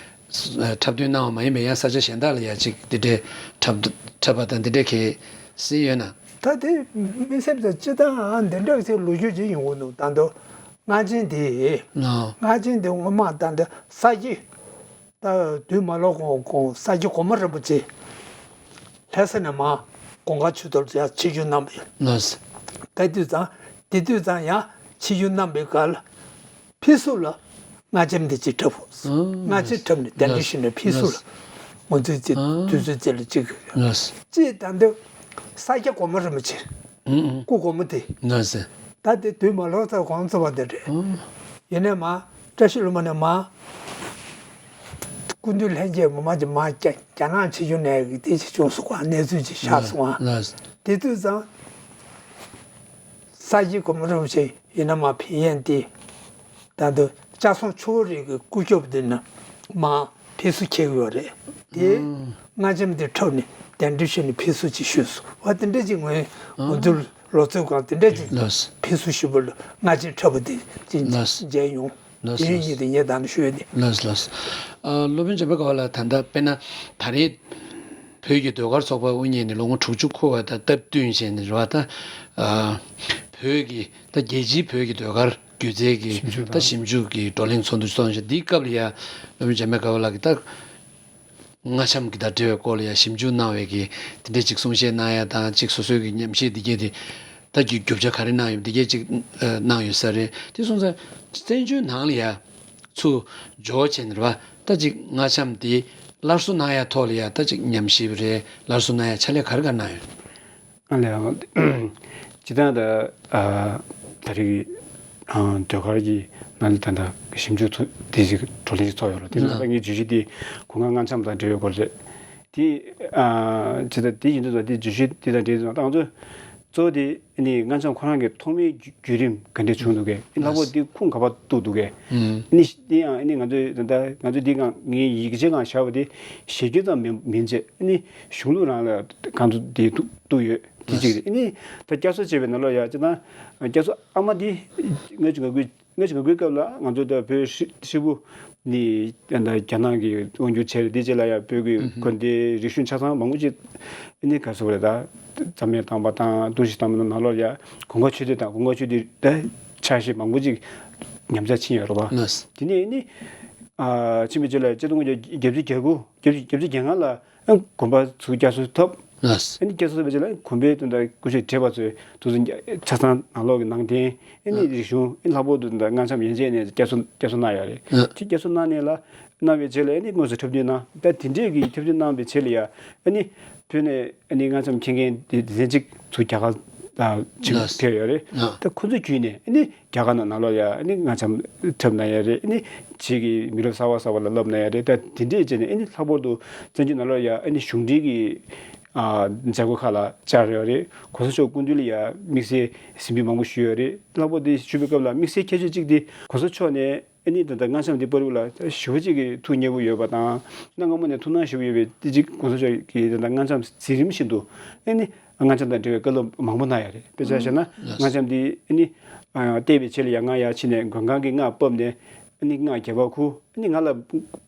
འཁྲབ་སྟོན་གནང་བ་མ་ཡིན་པའི་ཡང་ས་ཆ་གཞན་དག་ལ་ཡང་ཅིག་དེ་འདྲའི་འཁྲབ་འཁྲབ་པ་དང་དེ་འདྲའི་གི་སྲིད་ཡོད་ན། ད་དེ་དམིགས་བསལ་དུ་སྤྱི་བཏང་འདི་འདྲ་ཞིག་ལོ་རྒྱུས་ཅིག་ཡོང་གི་འདུག་ད་དུང་སྔ་ཆེན་དེ། ལགས། སྔ་ཆེན་དེ་སྔོན་མ་ད་འདི་ས་སྐྱ། ད་དུས་མ་ལོག་གོང་གོང་ས་སྐྱ་གོང་མ་རིན་པོ་ཆེ་ལྷ་ས་ནས་མར་གུང་དཀར་ཆོས་རྡོར་ཡར་ཆིབས་བསྒྱུར་གནང་བ་ཡིན། ལགས། ད་དུས་ཙང་དེ་དུས་ཙང་ཡང་ཆིབས་བསྒྱུར་གནང་བའི་སྐབས་ལ་ཕུལ་བསུ་ལ་སྔ་ཆེན་འདི་གཅིག་འཁྲབ། ཨང་། སྔ་ཆེན་འཁྲབ་ནས་གདན་འདྲེན་ཞུས་ནས་ཕུལ་བསུ་ལ། ལགས། ང་ཚོའི་ཚེ་ཨང་། དུས་ཚོད་ཚེ་ལ་གཅིག་ལགས། གཅིག་ད་འདི་ས་སྐྱ་གོང་མ་རིན་པོ་ཆེ། ཨང་ཨང་། སྐུ་གོང་མ་དེ། ལགས་སེ། ད་དེ་དུས་མ་ལོག་ཚར་གོང་ཚོ་བ་དེ་རེད། ཨང་། ཡིན་ནའི་མ་བཀྲ་ཤིས་ལྷུན་པོ་ནས་མ། སྐུ་མདུན་ལྷན་རྒྱས་ངོ་མ་ཅིག་མར་རྒྱ་རྒྱ་ནག་ཕྱི་རྒྱུ་ནས་དེ་ཅིག་བྱུང་སོང་བ། གནས་ཚུལ་ཅིག་ཤར་སོང་བ། ལགས། དེ་དུས་ཙང་ས་སྐྱའི་གོང་མ་རིན་པོ་ཆེ་ཡིན་ན་མ་ཕིན་ཡན་དེ། ད་དུང་ལྕགས་ཟམ་ཆུ་བོ་རི་གི་སྐུ་ཞབས་འདི་ན་མ་ཕེབས་བསུ་འཁེལ་ཡོད་རེད། དེ་ཨང་། རྔ་འཆམ་དེ་འཁྲབ་ནས་གདན་འདྲེན་ཞུས་ནས་ཕེབས་བསུ་ཅིག་ཞུས་སོང་བ། དེ་འདྲ་ཅིག་ངོས་ཨང་། འོ་ཚོད་ལོ་ཚོད་སྒང་དེ་འདྲ་ཅིག་ལགས། ཕེབས་བསུ་ཞུས་པ་ལ་རྔ་འཆམ་འཁྲབ་པ་དེ་ཅིག་ལགས། མཇལ་ཡོང་། ལགས། དེ་ཡིན་ཉིད་དེ་ངས་ད་ནི་ཞུས་ཏེ། ལགས་ལགས། ཨ། སློབ་དཔོན་འཇམ་དཔལ་དགའ་བ་ལགས། ད་ལྟ་དཔེར་ན་ད་རེས་བོད་ཀྱི་ཟློས་གར་ཚོགས་པ་དབུ་བརྙེས་ནས་ལོ་ངོ་དྲུག་ཅུ་འཁོར་བ་དང་སྟབས་བསྟུན་བྱས་ནས་རེད་བ། ད་ཨ། བོད་ཀྱི་ད་རྒྱལ་སྤྱིའི་བོད་ཀྱི་ཟློས་གར་སྒྱུ་རྩལ་གྱི་ཞིབ་འཇུག་ད་དང་ཞིབ་འཇུག་གི་བགྲོ་གླེང་ཚོགས་འདུ་ཚོགས་བཞིན། འདིའི་སྐབས་ལ་ཡ་སློབ་དཔོན་འཇམ་དཔལ་དགའ་བ་ལགས་ཀྱིས་ད་རྔ་འཆམ་གྱི་དང་འབྲེལ་བའི་སྐོར་ལ་ཡ་ཞིབ་འཇུག་གནང་བའི་གི་དེ་འདྲ་ཅིག་གསུང་བཤད་གནང་ཡ་དང་། ཅིག་སོ་སོའི་གི་ཉམས་ཞིབ་འདི་གས་དེ་ད་ཅིག་རྒྱུ་ཆ་ག་རེ་གནང་ཡོད་འདི་གས་ཅིག་ཨ་གནང་ཡོད་ས་རེད། དེ་སོང་ཙང་བཙན་བྱོལ་ནང་ལ་ཡ་ཚུར་འབྱོར་བྱས་ནས་རེད་བ། ད་ཅིག་རྔ་འཆམ་དེ་སླར་གསོ་གནང་ཡ་ཐོག་ལ་ཡ་ད་ཅིག་ཉམས་ཞིབ་རེད། སླར་གསོ་གནང་ཡ་ཕྱག་ལས་ག་རེ་ག་གནང་ཡོད། ཨ་ལས། སྤྱིར་བཏང་ད་ཨ་ད་རེས་ཨ་ཟློས་གར་གྱི་ནང་ལ་ད་ལྟ་ཞིབ་འཇུག་ཚོ་དེ་ཞིག་བགྲོ་གླེང་ཞིག་ཚོགས་ཡོད་རེད། དེ་ནང་ད་ངའི་བརྗོད་གཞི་དེ་གུང་སྔ་རྔ་འཆམ་དང་འབྲེལ་བའི་སྐོར་རེད། དེ་ཨ་སྤྱིར་བཏང་དེ་ཡིན་དུས་ད་དེ་བརྗོད་གཞི་དེ་དང་འབྲེལ་ཏེ་ད་ང་ཚོ་གཙོ་བོ་དེ་ཨ་ནི་རྔ་འཆམ་ཁོ་རང་གི་ཐོག་མའི་བརྒྱུད་རིམ་ག་འདྲས་བྱུང་འདུག་གས། ཨ་ནི་ལྷག་པར་དེ་ཁུངས་ག་པར་གཏུགས་འདུག་གས། ཨ་ནི་དེ་ཡང་ཨ་ནི་ང་ཚོས་ད་ལྟ་ང་ཚོས་འདི་སྒང་ངའི་ཡིག་ཆའི་སྒང་བཞག་པ་དེ་ཞེ་གྱོད་ཙམ་མིན་མིན་བྱས། ཨ་ནི་གཞུང་ལུགས་རང་ལ་གང་ཚོད་དེ་གཏུགས་གཏུགས་ཡོད། དེ་གཅིག་རེད། ཨ་ནི་ད་བསྐྱར་གསོ་བྱས་པའི་ནང་ལོགས་ཡ་ཅིག་ན་བསྐྱར་གསོ་ཨ་མ་དེ་ང་ཚོ་ང་དགོས། སྔ་ཕྱི་ང་དགོས་སྐབས་ལ་ང་ཚོ་ད་བོད་ཧྲི་ཧྲིལ་པོ་ནི་ད་རྒྱ་ནག་གི་དབང་སྒྱུར་བྱས་རེད། དེ་རྗེས་ལ་ཡང་བོད་ཀྱི་དགོན་སྡེ་རིག་གཞུང་ཆ་ཚང་མང་པོ་ཅིག་ནི་ག་རེ་ཟེར་དགོས་རེད། ད་རྩ་མེད་བཏང་པ་དང་གཏོར་བཤིག་བཏང་པ་ནང་ལོགས་ཡ་གོང་དཀར་ཆོས་སྡེ་དང་གོང་དཀར་ཆོས་སྡེ་ད་ཆ་ཤས་མང་པོ་ཅིག་ཉམས་ཆག་ཕྱིན་ཡོད་རེད་པ། ལགས། དེ་ནས་ནི་ཨ་ཕྱིན་པའི་རྗེས་ལ་ཆིག་སྟོང་དགུ་བརྒྱ་བརྒྱད་ཅུ་གྱ་དགུ་བརྒྱད་ཅུ་གྱ་དགུ་གྱ་ལྔ་ལ། ཨ་དགོན་པ་ཚུར་བསྐྱར་གསོ་ཐོབ། ལགས། ཨ་ནི་བསྐྱར་གསོ་ཐོབ་པའི་རྗེས་ལ་དགོན་པའི་དོན་དག་སྐུ་ཞབས་བགྲེས་པ་ཚོས་དུ་ཚོད་ཆ་ཚང་ནང་ལོགས་ཀྱི་ནང་རྟེན། ཨ་ནི་ཨ་རིག་གཞུང་ཨ་ནི་ལྷག་པར་དུ་ད་རྔ་འཆམ་ཡན་ཆད་ནས་བསྐྱར་གསོ་བསྐྱར་གསོ་གནང་ཡོད་རེད། ཨ་དེ་བསྐྱར་གསོ་གནང་ནས་ལ་གནང་བའི་རྗེས་ལ་ཨ་ནི་དངོས་སུ་འཁྲབ་སྟོན་གནང་། ད་དེ་འདྲས་ཀྱི་འཁྲབ་སྟོན་གནང་བའི་རྗེས་ལ་ཡ་ཨ་ནི་བོད་ནས་ཨ་ནི་རྔ་འཆམ་མཁྱེན་མཁན་དེ་སྡེ་ཚན་གཅིག་ཚུར་རྒྱ་གར་ལ་ཅིག་ལགས། ཕེབས་ཡོད་རེད། ཨ་ད་ཁོ་ཚོ་བརྒྱུད་ནས་ཨ་ནི། རྒྱ་གར་ནང་ནང་ལོགས་ཡ་ཨ་ནི་རྔ་འཆམ་འཁྲབ་གནང་ཡ་རེད། ཨ་ནི་ཕྱི་གི་མི་རབས་གསར་པ་གསར་པ་ལ་བསླབ་གནང་ཡ་རེད། ད་དེ་འདྲས་བྱས་ནས་ཨ་ནི་ལྷག་པར་དུ་བཙན་བྱོལ་ནང་ལོགས་ཡ་ཨ་ནི་གཞུང་འབྲེལ་གྱི་ཨ་མཛད་སྒོ་ཁག་ལ་བཅར་ཡོད་རེད། གོང་ས་མཆོག་སྐུ་མདུན་ལ་ཡ་དམིགས་བསལ་གཟིགས་འབུལ་མང་པོ་ཞུས་ཡོད་རེད། ལྷག་པར་དུ་ཞུ་བའི་སྐབས་ལ་དམིགས་བསལ་ཁྱད་ཆོས་གཅིག་དེ་གོང་ས་མཆོག་ནས་ཨ་ནི་ད་ལྟ་རྔ་འཆམ་འདི་པར་བུ་ལ་ཞེ་པོ་ཅིག་གི་ཐུགས་མཉེས་པོ་ཡོད་པ་དང་། གནའ་སྔ་མོ་ནས་ཐུགས་སྣང་ཞེ་པོ་ཡོད་པའི་དེ་གཅིག་གོང་ས་མཆོག་གིས་ད་ལྟ་རྔ་འཆམ་འཛིན་རིམ་བཞིན་དུ་ཨ་ནི། རྔ་འཆམ་དང་འབྲེལ་བའི་བཀའ་སློབ་མང་པོ་གནང་ཡ་རེད། དཔེ་ཆ་བཞག་ན་ལགས། རྔ་འཆམ་འདི་ཨ་ནི་ཨ་བལྟས་པའི་ཆེད་ལ་ཡང་ང་ཡར་ཕྱིན་ནས་མགོན་ཁང་གི་སྔགས་ཕབ་ནས་ཨ་ནི་སྔགས་རྒྱས་པ་ཁུར། ཨ་ནི་ང་ལ་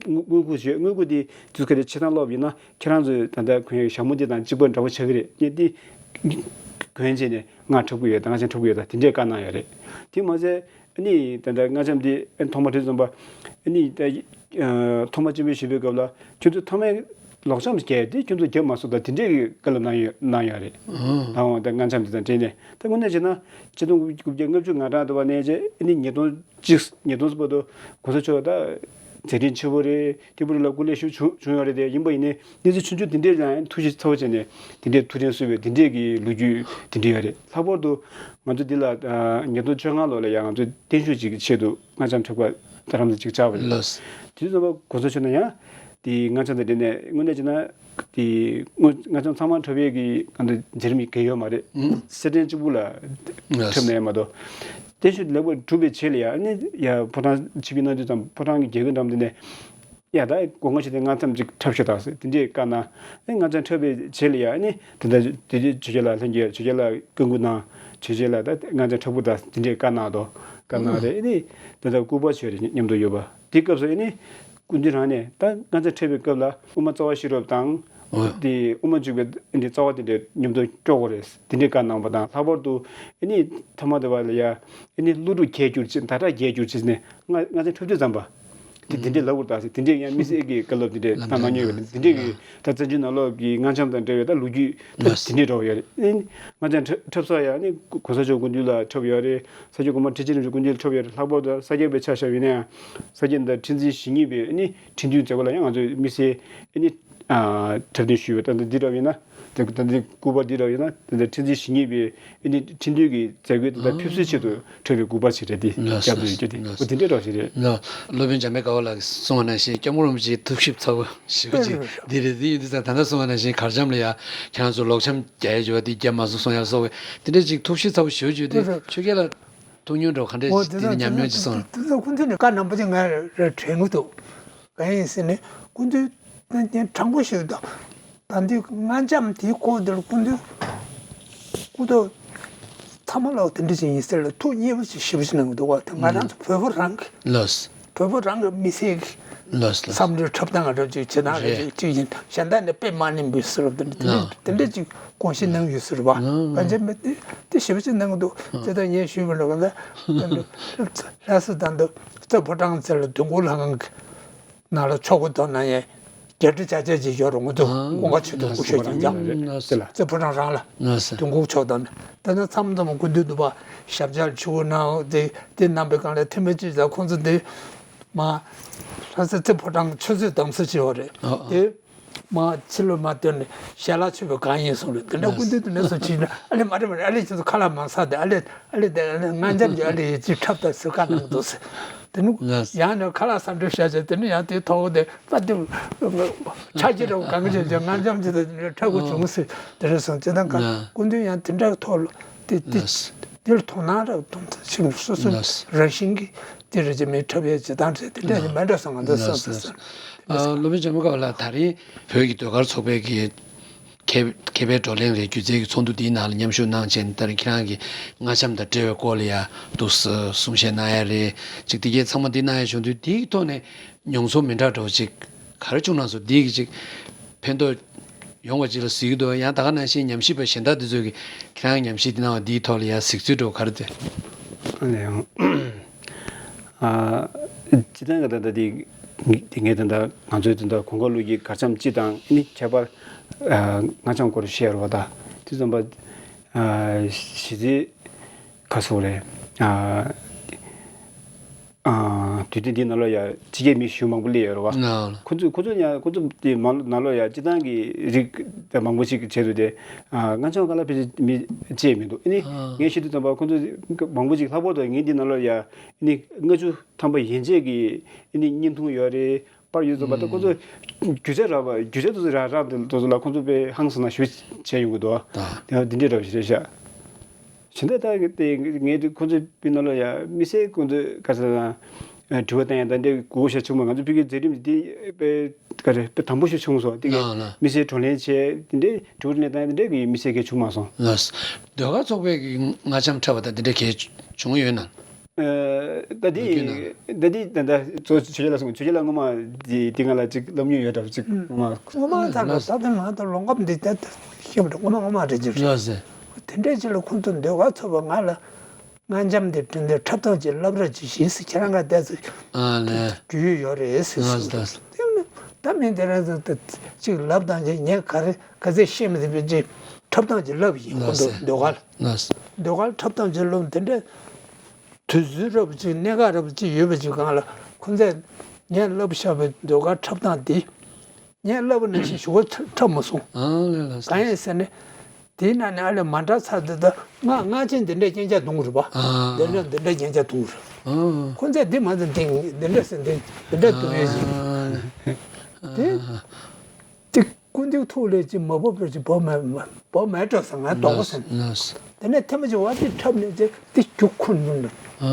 དངུལ་དངུལ་ཁུག་ཞུས། དངུལ་ཁུག་འདི་དུས་ཚོད་ཁ་དེ་ཆེ་ཐང་སློབ་ཡིན་ན་ཁྱེད་རང་ཚོའི་ད་ལྟ་གོན་ཡག་ཞྭ་མོ་འདི་དང་གཅིག་པ་འདྲ་པོ་ཆགས་ཀྱི་རེད། ངས་འདི་གོན་བྱས་ནས་སྔགས་འཁྲབ་ཀྱི་ཡོད་དང་རྔ་འཆམ་འཁྲབ་ཀྱི་ཡོད་དང་དེ་འདྲས་བཀའ་གནང་ཡོད་རེད། དེ་མ་ཟད། ཨ་ནི་ད་ལྟ་རྔ་འཆམ་འདི་ཨ་ནི་ཐོག་མ་དེ་ཙམ་པ་ཨ་ནི་ད་ཨ་ཐོག་མ་སྤྱན་འབུལ་ཞུ་བའི་སྐབས་ལ་ཁྱོད་ཚོ་ཐོག་མའི་ལོག་འཆམ་རྒྱག་དེ་ཁྱོད་ཚོ་རྒྱབ་མ་སོང་དང་དེ་འདྲས་ཀྱི་བཀའ་སློབ་གནང་ཡོད་གནང་ཡོད་རེད། ཨང་། ད་འོང་ད་རྔ་འཆམ་དེ་དང་འབྲེལ་ནས་ད་དངོས་གནས་བྱས་ན་ཆིག་སྟོང་དགུ་བརྒྱ་ལྔ་བཅུ་ང་གྲངས་དུ་བ་ནས་བྱས་ཨ་ནི་ཉིས་སྟོང་གཅིག་ཉིས་སྟོང་ཙམ་བར་དུ་གོང་ས་མཆོག་ད་མཛད་འཕྲིན་ཆེ་བོ་རེད། དེ་བར་ལ་སྐུ་ལས་ཞུ་བྱུང་བྱུང་ཡོད་རེད་དེ། ཡིན་པ་ཡིན་ནའི་གནས་ཚུལ་ཆུང་ཆུང་དེ་འདྲས་ལ་ཡང་ཐུགས་རྗེ་ཚ་བོ་བྱས་ནས་དེ་འདྲས་ཐུགས་དྲན་གསོས་པའི་དེ་འདྲས་ཀྱི་ལོ་རྒྱུས་དེ་འདྲས་ཡོད་རེད། ལྷག་པར་དུ་ང་ཚོ་འདི་ལ་ཉིས་སྟོང་བཅོ་ལྔ་ལོ་ལ་ཡང་ང་ཚོས་བརྟན་བཞུགས་ཅིག་གི་ཆེད་དུ་རྔ་འཆམ་འཁྲབ་ཁ་རྡ་རམ་ས་ཅིག་བཅར་བ་རེད། ལགས། དེ་དུས་ཙམ་པ་གོང་ས་མཆོག་ནས་ཡང་དེ་རྔ་འཆམ་དང་འབྲེལ་ནས་དངོས་གནས་བྱས་ན་དེ་རྔ་འཆམ་ཚང་མ་འཁྲབ་ཡས་ཀྱི་ང་ཚོ་མཛད་རིམ་གང་ཡོད་མ་རེད། ཨང་། གསེར་ཕྲེང་གཅིག་པུ་ལ་ལགས། འཁྲབ་ནས་མ་གཏོགས། བརྟན་བཞུགས་ལེགས་པར་གྲུབ་པའི་ཆེད་ལ་ཡང་ནི་ཡ་ཕོ་བྲང་ཆིབས་བསྒྱུར་གནང་དུས་ཙམ་ཕོ་བྲང་གི་རྒྱལ་སྒོའི་འགྲམ་དེ་ནས། ཡ་ད་དགོངས་པ་ཞུས་ཏེ་རྔ་འཆམ་ཅིག་འཁྲབ་ཤོག་དང་ཟེར་དེ་འདྲས་བཀའ་གནང་། ཨེ་རྔ་འཆམ་འཁྲབ་པའི་རྗེས་ལ་ཡ་ཨ་ནི་དེ་འདྲ་དེ་དུས་ཇོ་རྒྱལ་ལགས་ལྷན་རྒྱས་ཇོ་རྒྱལ་ལགས་བཀའ་འགུག་གནང་། ཇོ་རྒྱལ་ལགས་ད་རྔ་འཆམ་འཁྲབ་དགོས་དང་དེ་འདྲས་བཀའ་གནང་དོ། བཀའ་གནང་རེད། ཨེ་ནི་ད་ལྟ་སྐུ་པར་ཞིག་རེད་མཉམ་དུ་ཡོད་པ། དེ་སྐབས་སུ་ཨེ་ནི་སྐུ་མདུན་རང་ནས་ད་རྔ་འཆམ་འཁྲབ་པའི་སྐབས་ལ་དབུ་མ་རྩ་བ་ཤེས་རབ་དང་། ཨོ། དེ་དབུ་མ་འཇུག་པའི་ཨེ་འདྲའི་རྩ་བ་དེ་འདྲས་མཉམ་དུ་སྐྱོར་དགོས་རེད། དེ་འདྲས་བཀའ་གནང་བ་དང་ལྷག་པར་དུ་ཨེ་ནི་ཐ་མ་དེ་བ་ལ་ཡ་ཨེ་ནི་ཀླུ་སྒྲུབ་རྒྱས་གྱུར་ཅིག་ཟླ་གྲགས་རྒྱས་གྱུར་ཅིག་ནས་རྔ་རྔ་འཆམ་འཁྲབ་དུས་ཙམ་པ། དེ་དེ་འདྲའི་ལབ་དགོས་རེད་ད་ཟེར། དེ་འདྲའི་ཡང་དམིགས་བསལ་གྱི་བཀའ་སློབ་དེ་འདྲའི་ལབ་གནང་གནང་མྱོང་ཡོད་པ་དེ་འདྲའི་གི་ད་བཙན་བྱོལ་ནང་ལོགས་ཀྱི་རྔ་འཆམ་དང་འབྲེལ་བའི་ད་ལོ་རྒྱུས་ད་ལགས། དེ་འདྲའི་འདྲ་བོ་ཡོད་རེད། ཨེ་རྔ་འཆམ་འཁྲབ་འཁྲབ་ས་ཡང་ནི་གོང་ས་མཆོག་སྐུ་མདུན་ལ་འཁྲབ་ཡོད་རེད། ས་སྐྱ་གོང་མ་ཁྲི་ཆེན་རིན་པོ་ཆེ་སྐུ་མདུན་ལ་འཁྲབ་ཡོད་རེད། ལྷག་པར་དུ་ས་སྐྱ་པའི་ཆ་བཞག་པ་ཡིན་ན་ཡང་ས་སྐྱ་འདི་ཁྲི་འཛིན་ཞེ་གཉིས་པའི་ཨེ་ནི་ཁྲི་འདུའི་མཛད་སྒོ་ལ་ཡང་ང་ཚོས་དམིགས་བསལ་ཨེ་ནི་འཁྲབ་སྟོན་ཞུས་པ་ད་ལྟ་འདི་འདྲ་བོ་ཡིན་ན། དེ་ད་ལྟའི་སྐུ་པར་འདི་འདྲ་ཡིན་ན་ད་ལྟ་ཁྲི་འཛིན་ཞེ་གཉིས་པའི་ཨ་ནི་ཁྲི་འདོན་གྱི་མཛད་སྒོའི་ད་ལྟ་ཕེབས་བསུའི་ཆེད་དུ་འཁྲབ་པའི་སྐུ་པར་ཞིག་རེད། དེ་ལགས་སོ། སྐྱབས་འགྲོ་ཡོད་རྒྱུ་དེ། ལགས་སོ། འོ་དེ་འདྲའི་འདྲ་ཞིག་རེད། ལགས། སློབ་དཔོན་འཇམ་དཔལ་དགའ་བ་ལགས་གསུངས་པ་ནང་བཞིན་སྐྱབས་མགོན་རིན་པོ་ཆེའི་ཐུགས་ཞིབ་ཚ་པོ་ཞེ་པོ་ཅིག་འདི་རེད། འདི་ཡིན་དུས་ཙང་ད་ལྟ་གསུངས་པ་ནང་བཞིན་གར་འཆམ་ལ་ཡ་ཁྱེད་རང་ཚོ་ལོག་འཆམ་རྒྱག་ཡ་བྱོས་པ་འདི་རྒྱབ་མ་སོང་གསུང་ཡ་སོགས་པའི་དེ་འདྲ་ཅིག་ཐུགས་ཞིབ་ཚ་པོ་ཞེ་པོ་བྱོས་དུས་ཆོས་རྒྱལ་ལགས་ཐུགས་མྱོང་འདྲ་བོ་ག་འདྲས་འོ་དེ་ཅིག་དེ་ནས་ཉམས་མྱོང་ཅིག་གསུངས། དེ་ཚོ་སྐུ་མདུན་ནས་བཀའ་རྣམ་པ་ཅིག་ང་ར་དྲན་གྱི་འདུག་གང་ཡིན་ཟེར་ནས་སྐུ་མདུན་དྲང་པོ་ཞིག་དང་། ད་འདི་སྔ་འཆམ་དེའི་སྐོར་དེར་སྐུ་མདུན་སྐུ་ཐོག་ཚང་མ་ལ་དེ་འདྲ་ཞིག་ཡིན་ཟེར་ལ་ཐུགས་མཉེས་པོ་ཞིག་ཞེ་པོ་ཞིག་གནང་གི་འདུག་བ། དེ་ང་རང་ཚོ་བོད་པ་རང་གི་ལགས། བོད་པ་རང་གི་མི་སེར་གི་ལགས་ལགས། བསམ་བློའི་འཁྲབ་སྟངས་རབ་ཅིག་བྱེད་སྟངས་རབ་རེད། ཅིག་ཅིག་ཡིན། གཞན་དག་ནས་དཔེ་མ་ལེན་པའི་ཟེར་བ་དེ་འདྲ་དེ་འདྲ་ལགས། དེ་འདྲ་ཅིག་དགོངས་བཞེས་གནང་ཡོད་ཟེར་བ། ལགས། གང་ཅི་མེད་དེ་དེ་ཞེ་པོ་ཅིག་གནང་གི་འདུག་ལགས། དེ་ལྟར་ངས་ཞུས་པ་ལ་གང་ལྟར་ལྷ་ས་དང་དུ་རྩེ་ཕོ་བྲང་ཟེར་ལ་དུས་འཁོར་ལྷ་ཁང་གི་ནང་ལ་ཆོ་ག་འདོན་གནང་ཡས་རྒྱ་ཁྲི་ཆ་ཆ་ཅིག་ཡོད་རུང་དུ་ཨ་ཀུན་དགའ་ཆོས་སྡོང་སྐུ་ཞབས་ཀྱང་ཀྱང་ལགས་སོ། རྩེ་ཕོ་བྲང་རང་ལ་ལགས་སོ། དུས་འཁོར་ཆོ་ག་འདོན་ནས་དེ་ནས་མཚམས་མཚམས་སྐུ་མདུན་དུ་པ་ཞབས་ཕྱག་ཆུ་བོ་ནང་དེ་དེ་གནང་པའི་སྒང་ལ་ཐེངས་མ་གཅིག་ལ་ཁོང་ཚོ་འདི་མ་ལྷ་ས་རྩེ་ཕོ་བྲང་ཆུ་ཚོད་དམ་ས་ཅིག་ཡོད་རེད། ཨ་ཨ། དེ་མ་ཕྱི་ལོགས་མ་བཏོན་ནས་ཞལ་ལག་མཆོད་པའི་སྒང་ཡིན་སོང་རེད། དེ་འདྲ་སྐུ་མདུན་དུ་ནས་སོང་ཕྱིན་ན་ཨ་ལེ་མ་རེད་མ་རེད། ཨ་ལེ་ཁྱེད་ཚོ་ཁ་ལག་མ་ཟ་དེ། ཨ་ལེ་ཨ་ལེ་དེ་ཨ་ལེ་སྔ་འཆམ་གྱི་ཨ་ལེ་ཡིད་ཆེས་འཁྲབ་དང་ཟེར་བཀའ་གནང་འདུག་ཟེར། དེ་ནི་ལགས། ཡང་ནས་ཁ་ལག་ཟ་འདྲ་བྱས་བྱས་དེ་ནི་ཡང་དེའི་ཐོག་དེ་པ་དེ་ཆ་ཅི་རེད་གང་བྱས་བྱས་སྔ་འཆམ་གྱི་དེ་འཁྲབ་དགོས་བྱུང་ཟེར། དེ་རེད་སོང་ཅི་དང་གང་ལགས། སྐུ་མདུན་ཡང་དེ་འདྲ་ཐོག་ལ་དེ་དེ་ལགས། དེར་དོ་སྣང་རབ་གཏོང་ཐབས་ཤིག་སོ་སོ་ལགས། རང་བཞིན་གྱི་དེ་རེད་ཅེས་མི་འཁྲབ་ཡས་ཇི་ལྟར་རེད། དེ་འདྲ་ཞིག་མེད་འགྲོ་སོང་ང་ཚོ་ལགས་སོང་ལགས། ཨ་སློབ་དཔོན་འཇམ་དཔལ་དགའ་བ་ལགས་ད་རིང་བོད་ཀྱི་ཟློས་གར་ཚོགས་པའི་གི་མཁས་མཁས་པའི་བགྲོ་གླེང་རེད། སྒྱུ་རྩལ་གྱི་ཚོགས་འདུ་འདིའི་ནང་ལ་མཉམ་ཞུགས་གནང་བྱས་ནས་ད་རིང་ཁྱེད་རང་གི་སྔ་འཆམ་དང་འབྲེལ་བའི་སྐོར་ལ་ཡ་འདུག་སེ་གསུང་བཤད་གནང་ཡ་རེད། ཅིག་དེ་གའི་ཚང་མ་འདི་གནང་ཡ་བྱུང་དུས་འདིའི་ཐོག་ནས་མྱོང་ཚོར་མི་འདྲ་འདྲ་བོ་ཅིག་ག་རེ་བྱུང་གནང་སོང་། འདི་གི་ཅིག་ཕན་ཐོགས་ཡོང་བ་ཅིག་ལ་གཟིགས་ཀྱི་འདུག་ཡང་ད་ག་ནང་བཞིན་ཉམས་ཞིབ་པ་གཞན་དག་འདི་ཚོས་ཀྱི་ཁྱེད་རང་ཉམས་ཞིབ་འདི་གནང་བ་འདིའི་ཐོག་ལ་ཡང་གཟིགས་ཚུལ་འདྲ་བོ་ག་རེ་འདུག་ཨ་ནི་ཡང་ཨ་སྤྱི་བཏང་གི་ད་ལྟ་འདི་འདི་ངས་ད་ལྟ་ང་ཚོའི་ད་ལྟ་གོང་དཀར་ལུགས་ཀྱི་གར་འཆམ་སྤྱི་དང་ཨ་ནི་ཁྱད་པར་ཨ་སྔ་འཆམ་སྐོར་བཤད་ཡོད་རེད་བ། ད་དེ་ཙམ་པ་ཨ་གཞི་རྩའི་ཁ་སོགས་རེད། ཨ་ཨ་དུས་དེབ་འདི་ནང་ལོགས་ཡ་ཕྱི་རྒྱལ་མི་ཞེ་པོ་མང་པོ་སླེབས་ཡོད་རེད་བ། ཨ་ཁོ་ཚོས་ཁོ་ཚོས་ཡང་ཁོ་ཚོ་དེ་མ་ནང་ལོགས་ཡ་སྤྱི་བཏང་གི་རིགས་དེ་མང་པོ་ཞིག་གི་ཆེད་དུ་དེ་ཨ་སྔ་འཆམ་སྒང་ལ་ཕལ་ཆེར་མི་བཅས་མི་འདུག་ཨ་ནི་ཨ་ངས་ཤེས་དུས་ཙམ་པ་ཁོ་ཚོ་མང་པོ་ཞིག་ལྷག་པར་དུ་ངས་འདི་ནང་ལོགས་ཡ་ཨ་ནི་ལྔ་བཅུ་ཐམ་པ་ཡན་ཆད་ཀྱི་ཨ་ནི་བརྙན་ཐུང་ཡོད་རེད། པར་ཡོད་ཚོ་མ་གཏོགས་ཁོ་ཚོ་རྒྱུ་ཆ་རག་པ་རྒྱུ་ཆ་དེ་ཚོ་རག་རག་དེ་ཚོ་ལ་ཁོ་ཚོ་དཔེ་ཧང་སང་ན་ཞུ་བྱས་ཡོང་གི་འདུག་ད་དེ་འདི་འདྲའི་འདྲ་བ་ཞིག་རེད་ཤག་གཞན་དག་ད་དེ་ངས་དེ་ཁོ་ཚོའི་དཔེ་ནང་ལ་ཡ་དམིགས་བསལ་ཁོ་ཚོའི་ག་ས་དང་དྲི་བ་བཏང་ཡ་ད་འདྲའི་གོ་ཤ་བྱུང་མ། ང་ཚོ་ཕ་གིའི་མཛད་རིམ་འདི་དཔེ་ག་རེ་དཔེ་དམ་པོ་ཞིག་བྱུང་སོང་། དེ་ག་ལ་ལ་དམིགས་བསལ་བགྲོ་གླེང་བྱས་དེ་འདྲའི་དྲི་བ་དྲིས་ལན་བཏང་ཡ་དེ་འདྲའི་གི་དམིགས་བསལ་གལ་བྱུང་མ་སོང་། ལགས། ཟློས་གར་ཚོགས་པའི་གི་སྔ་འཆམ་འཁྲབ་པ་དང་དེ་འདྲའི་གལ་བྱུང་ཡོད་ན། ད་ལོ་རྒྱུས་ནང་། འདི་འདི་ད་ལྟ་གཙོ་ཆོས་རྒྱལ་ལགས་གསུངས། ཆོས་རྒྱལ་ལགས་སྔོན་མ་འདི་འདི་ང་ལ་ཅིག་སློབ་མྱོང་ཡོད་འདྲ་ཅིག་ཨུ། སྔོན་མ། སྔོན་མ་ཚར་ལ་ད་ལྟ་ང་ད་ལོ་འགབ་འདི་ད་ཤེས་མི་འདུག་སྔོན་མ་སྔོན་མ་རེད་ཅིག་རེད། ལགས་སེ། དེ་འདྲའི་ཅིག་ལ་ཁོང་ཚོ་ཟློས་གར་ཚོགས་པ་ང་ལ་སྔ་འཆམ་འདི་དྲན་འདི་འཁྲབ་སྟངས་ཅིག་བསླབ་ར་ཅིག་བྱིན་ཟེར། ཁྱེད་རང་ག་བསྡད་ཟེར། ཨ་ལས། རྒྱུས་ཡོད་རེད་ཟེར། ལགས་སོ། ལགས་སོ། དེ་མིན་ད་མིན་དེ་རང་ཚོ་ད་ཅིག་ལབ་དང་ཅིག་ངས་ག་རེ་ག་ཚད་ཤེས་མི་ཐུབ་པའི་ཅིག་འཁྲབ་སྟངས་ཅིག་བསླབ་ཡིན། ཁོང་ཚོ་ཟློས་གར། ལགས་སོ། ཟློས་གར་འཁྲབ་སྟངས་ཅིག་བསླབ་དེ་འདྲ། དུས་ཚོད་རབ་ཅིག་གནད་འགག་རབ་ཅིག་ཡོད་པ་ཅིག་སྒང་ལ་ཁོང་ཚོས་ངས་བསླབས་བཞག་པའི་ཟློས་གར་འཁྲབ་སྟངས་འདི་ངས་བསླབས་པ་ནང་བཞིན་ཞུ་བ་འཁྲབ་མ་སོང་། ཨ་ལས་ལགས་སོ། གང་ཡིན་ཟེར་ན། དེའི་ནང་ནས་ཨ་ལས་མ་འདྲ་ཚར་དེ་ད་ང་ང་ཅན་འདི་འདྲའི་རྐྱེན་ཆག་གཏོང་གི་རེད་པ། ཨ་འདི་འདྲ་འདི་འདྲའི་རྐྱེན་ཆག་གཏོང་གི་རེད། ཨ་ཁོང་ཚོས་འདི་མ་ཟིན་འདི་འདི་འདྲ་ཟིན་འདི་འདི་འདྲ་གཏོང་ཡས་ཅིག་དེ། དེ་སྐུ་མདུན་ཐུགས་ལས་ཅིག་མ་བབས་པར་ཅིག་བབས་མེད་བབས་མེད་འགྲོ་ཟེར་ང་དོགས་པ་ཟེར། ལགས་སོ། དེ་ནས་ཐེངས་མ་ཅིག་བ་དེ་འཁྲབ་ནས་ཅིག་དེ་རྒྱུག་ཁུར་ནུས་ནས། ཨ་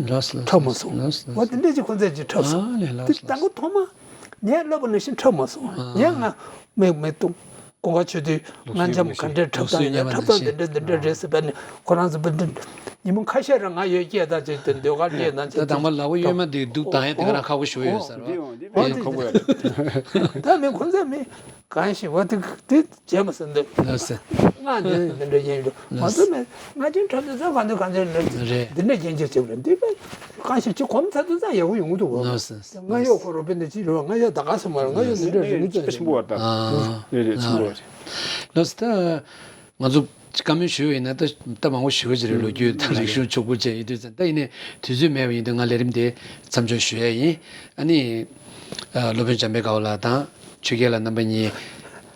ལགས་སོ། འཁྲབ་མ་སོང་། ལགས་སོ། བ་དེ་འདྲས་ཅིག་ཁོང་ཚོས་ཅིག་འཁྲབ་སོང་། ཨ་ལས་ལགས་སོ། དེ་དང་པོ་ཐོག་མ་ངས་བསླབས་པ་ནང་བཞིན་འཁྲབ་མ་སོང་། ཨ་ངས་ང་མིག་མིག་ཏུ་ཀུན་དགའ་ཆོས་སྡུད་སྔ་འཆམ་ག་འདྲས་འཁྲབ་སྟངས་ཡིན། འཁྲབ་སྟངས་འདི་འདྲས་འདི་འདྲས་རེད་ཟེར་བས་ནས་ཁོ་རང་ཚོ་བུ་འདི་ཉིན་མོ་ཁ་ཤས་རང་ང་ཡོད་སྐད་བཏང་བྱས་ཏེ་ཟློས་གར་སྐད་བཏང་བྱས། ད་དང་པོ་ལག་པ་གཡོན་མ་འདི་འདུག་བཏང་ཡ་དེ་ག་རང་ཁག་པོ་ཞེ་པོ་ཡོད་ཟེར་བ། འདི་ཡང་འདི་ཨོ་མིན་ཁག་པོ་ཡོད་རེད། ད་མིན་ཁོང་ཚོ་མིན། གང་ཞིག་བ་དེ་དེ་བྱས་མ་ཟིན་འདུག་ལགས་སེ། ང་འདི་འདི་འདྲ་ཡིན་འདུག་ང་ཚོ་མེད་ང་ཅན་འཁྲབ་དུས་ཙང་གང་འདུག་གང་འདུག་ལབ་རེད། འདི་འདྲ་རྐྱེན་གྱིས་བྱས་པ་རེད། འདི་པས་གང་ཞིག་ཅི་གོམས་ཚར་དུས་ཙང་ཡག་པོ་ཡོང་གི་འདུག་གོ་ལགས་སེ། ང་ཡོད་ཁོ་རོ་པིན་དེ་ཅི་ཡོད་ང་ཡོད་ད་ག་སེ་མ་རེད། ང་ཡོད་འདི་འདྲ་རེད། ངུ་ཅན་ཆེན་པོ་བ་ད་ཨ་རེད་རེད། ཆེན་པོ་བ་རེད། ལགས་སེ། ད་ང་ཚོ་བཀའ་མོལ་ཞུས་པ་ཡིན་ན་ད་ད་མང་པོ་ཞུ་གི་རེད། ལོ་རྒྱུས་དང་རིག་གཞུང་ཕྱུག་པོ་ཅན་ཡིན་དུས་ཙང་ད་ཡིན་ནའི་དུས་ཚོད་མེད་པ་ཡིན་དུས་ང་ལས་རིམ་དེ་མཚམས་འཇོག་ཞུ་ཡ་ཡིན། ཨ་ནི་སློབ་དཔོན་འཇམ་དཔལ་དགའ་བ་ལགས་དང་ཆོས་རྒྱལ་ལགས་རྣམ་པ་གཉིས།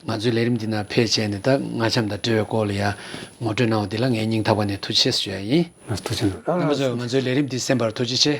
ང་ཚོའི་ལས་རིམ་འདི་ནང་ཕེབས་བྱས་ནས་ད་རྔ་འཆམ་དང་འབྲེལ་བའི་སྐོར་ལ་ཡང་ངོ་སྤྲོད་གནང་བ་འདི་ལ་ངས་སྙིང་ཐག་པ་ནས་ཐུགས་རྗེ་ཆེ་ཞུ་ཡ་ཡིན། ཐུགས་རྗེ་གནང་། རྣམ་པ་ཚོས་ང་ཚོའི་ལས་རིམ་འདི་གསན་པར་ཐུགས་རྗེ་ཆེ།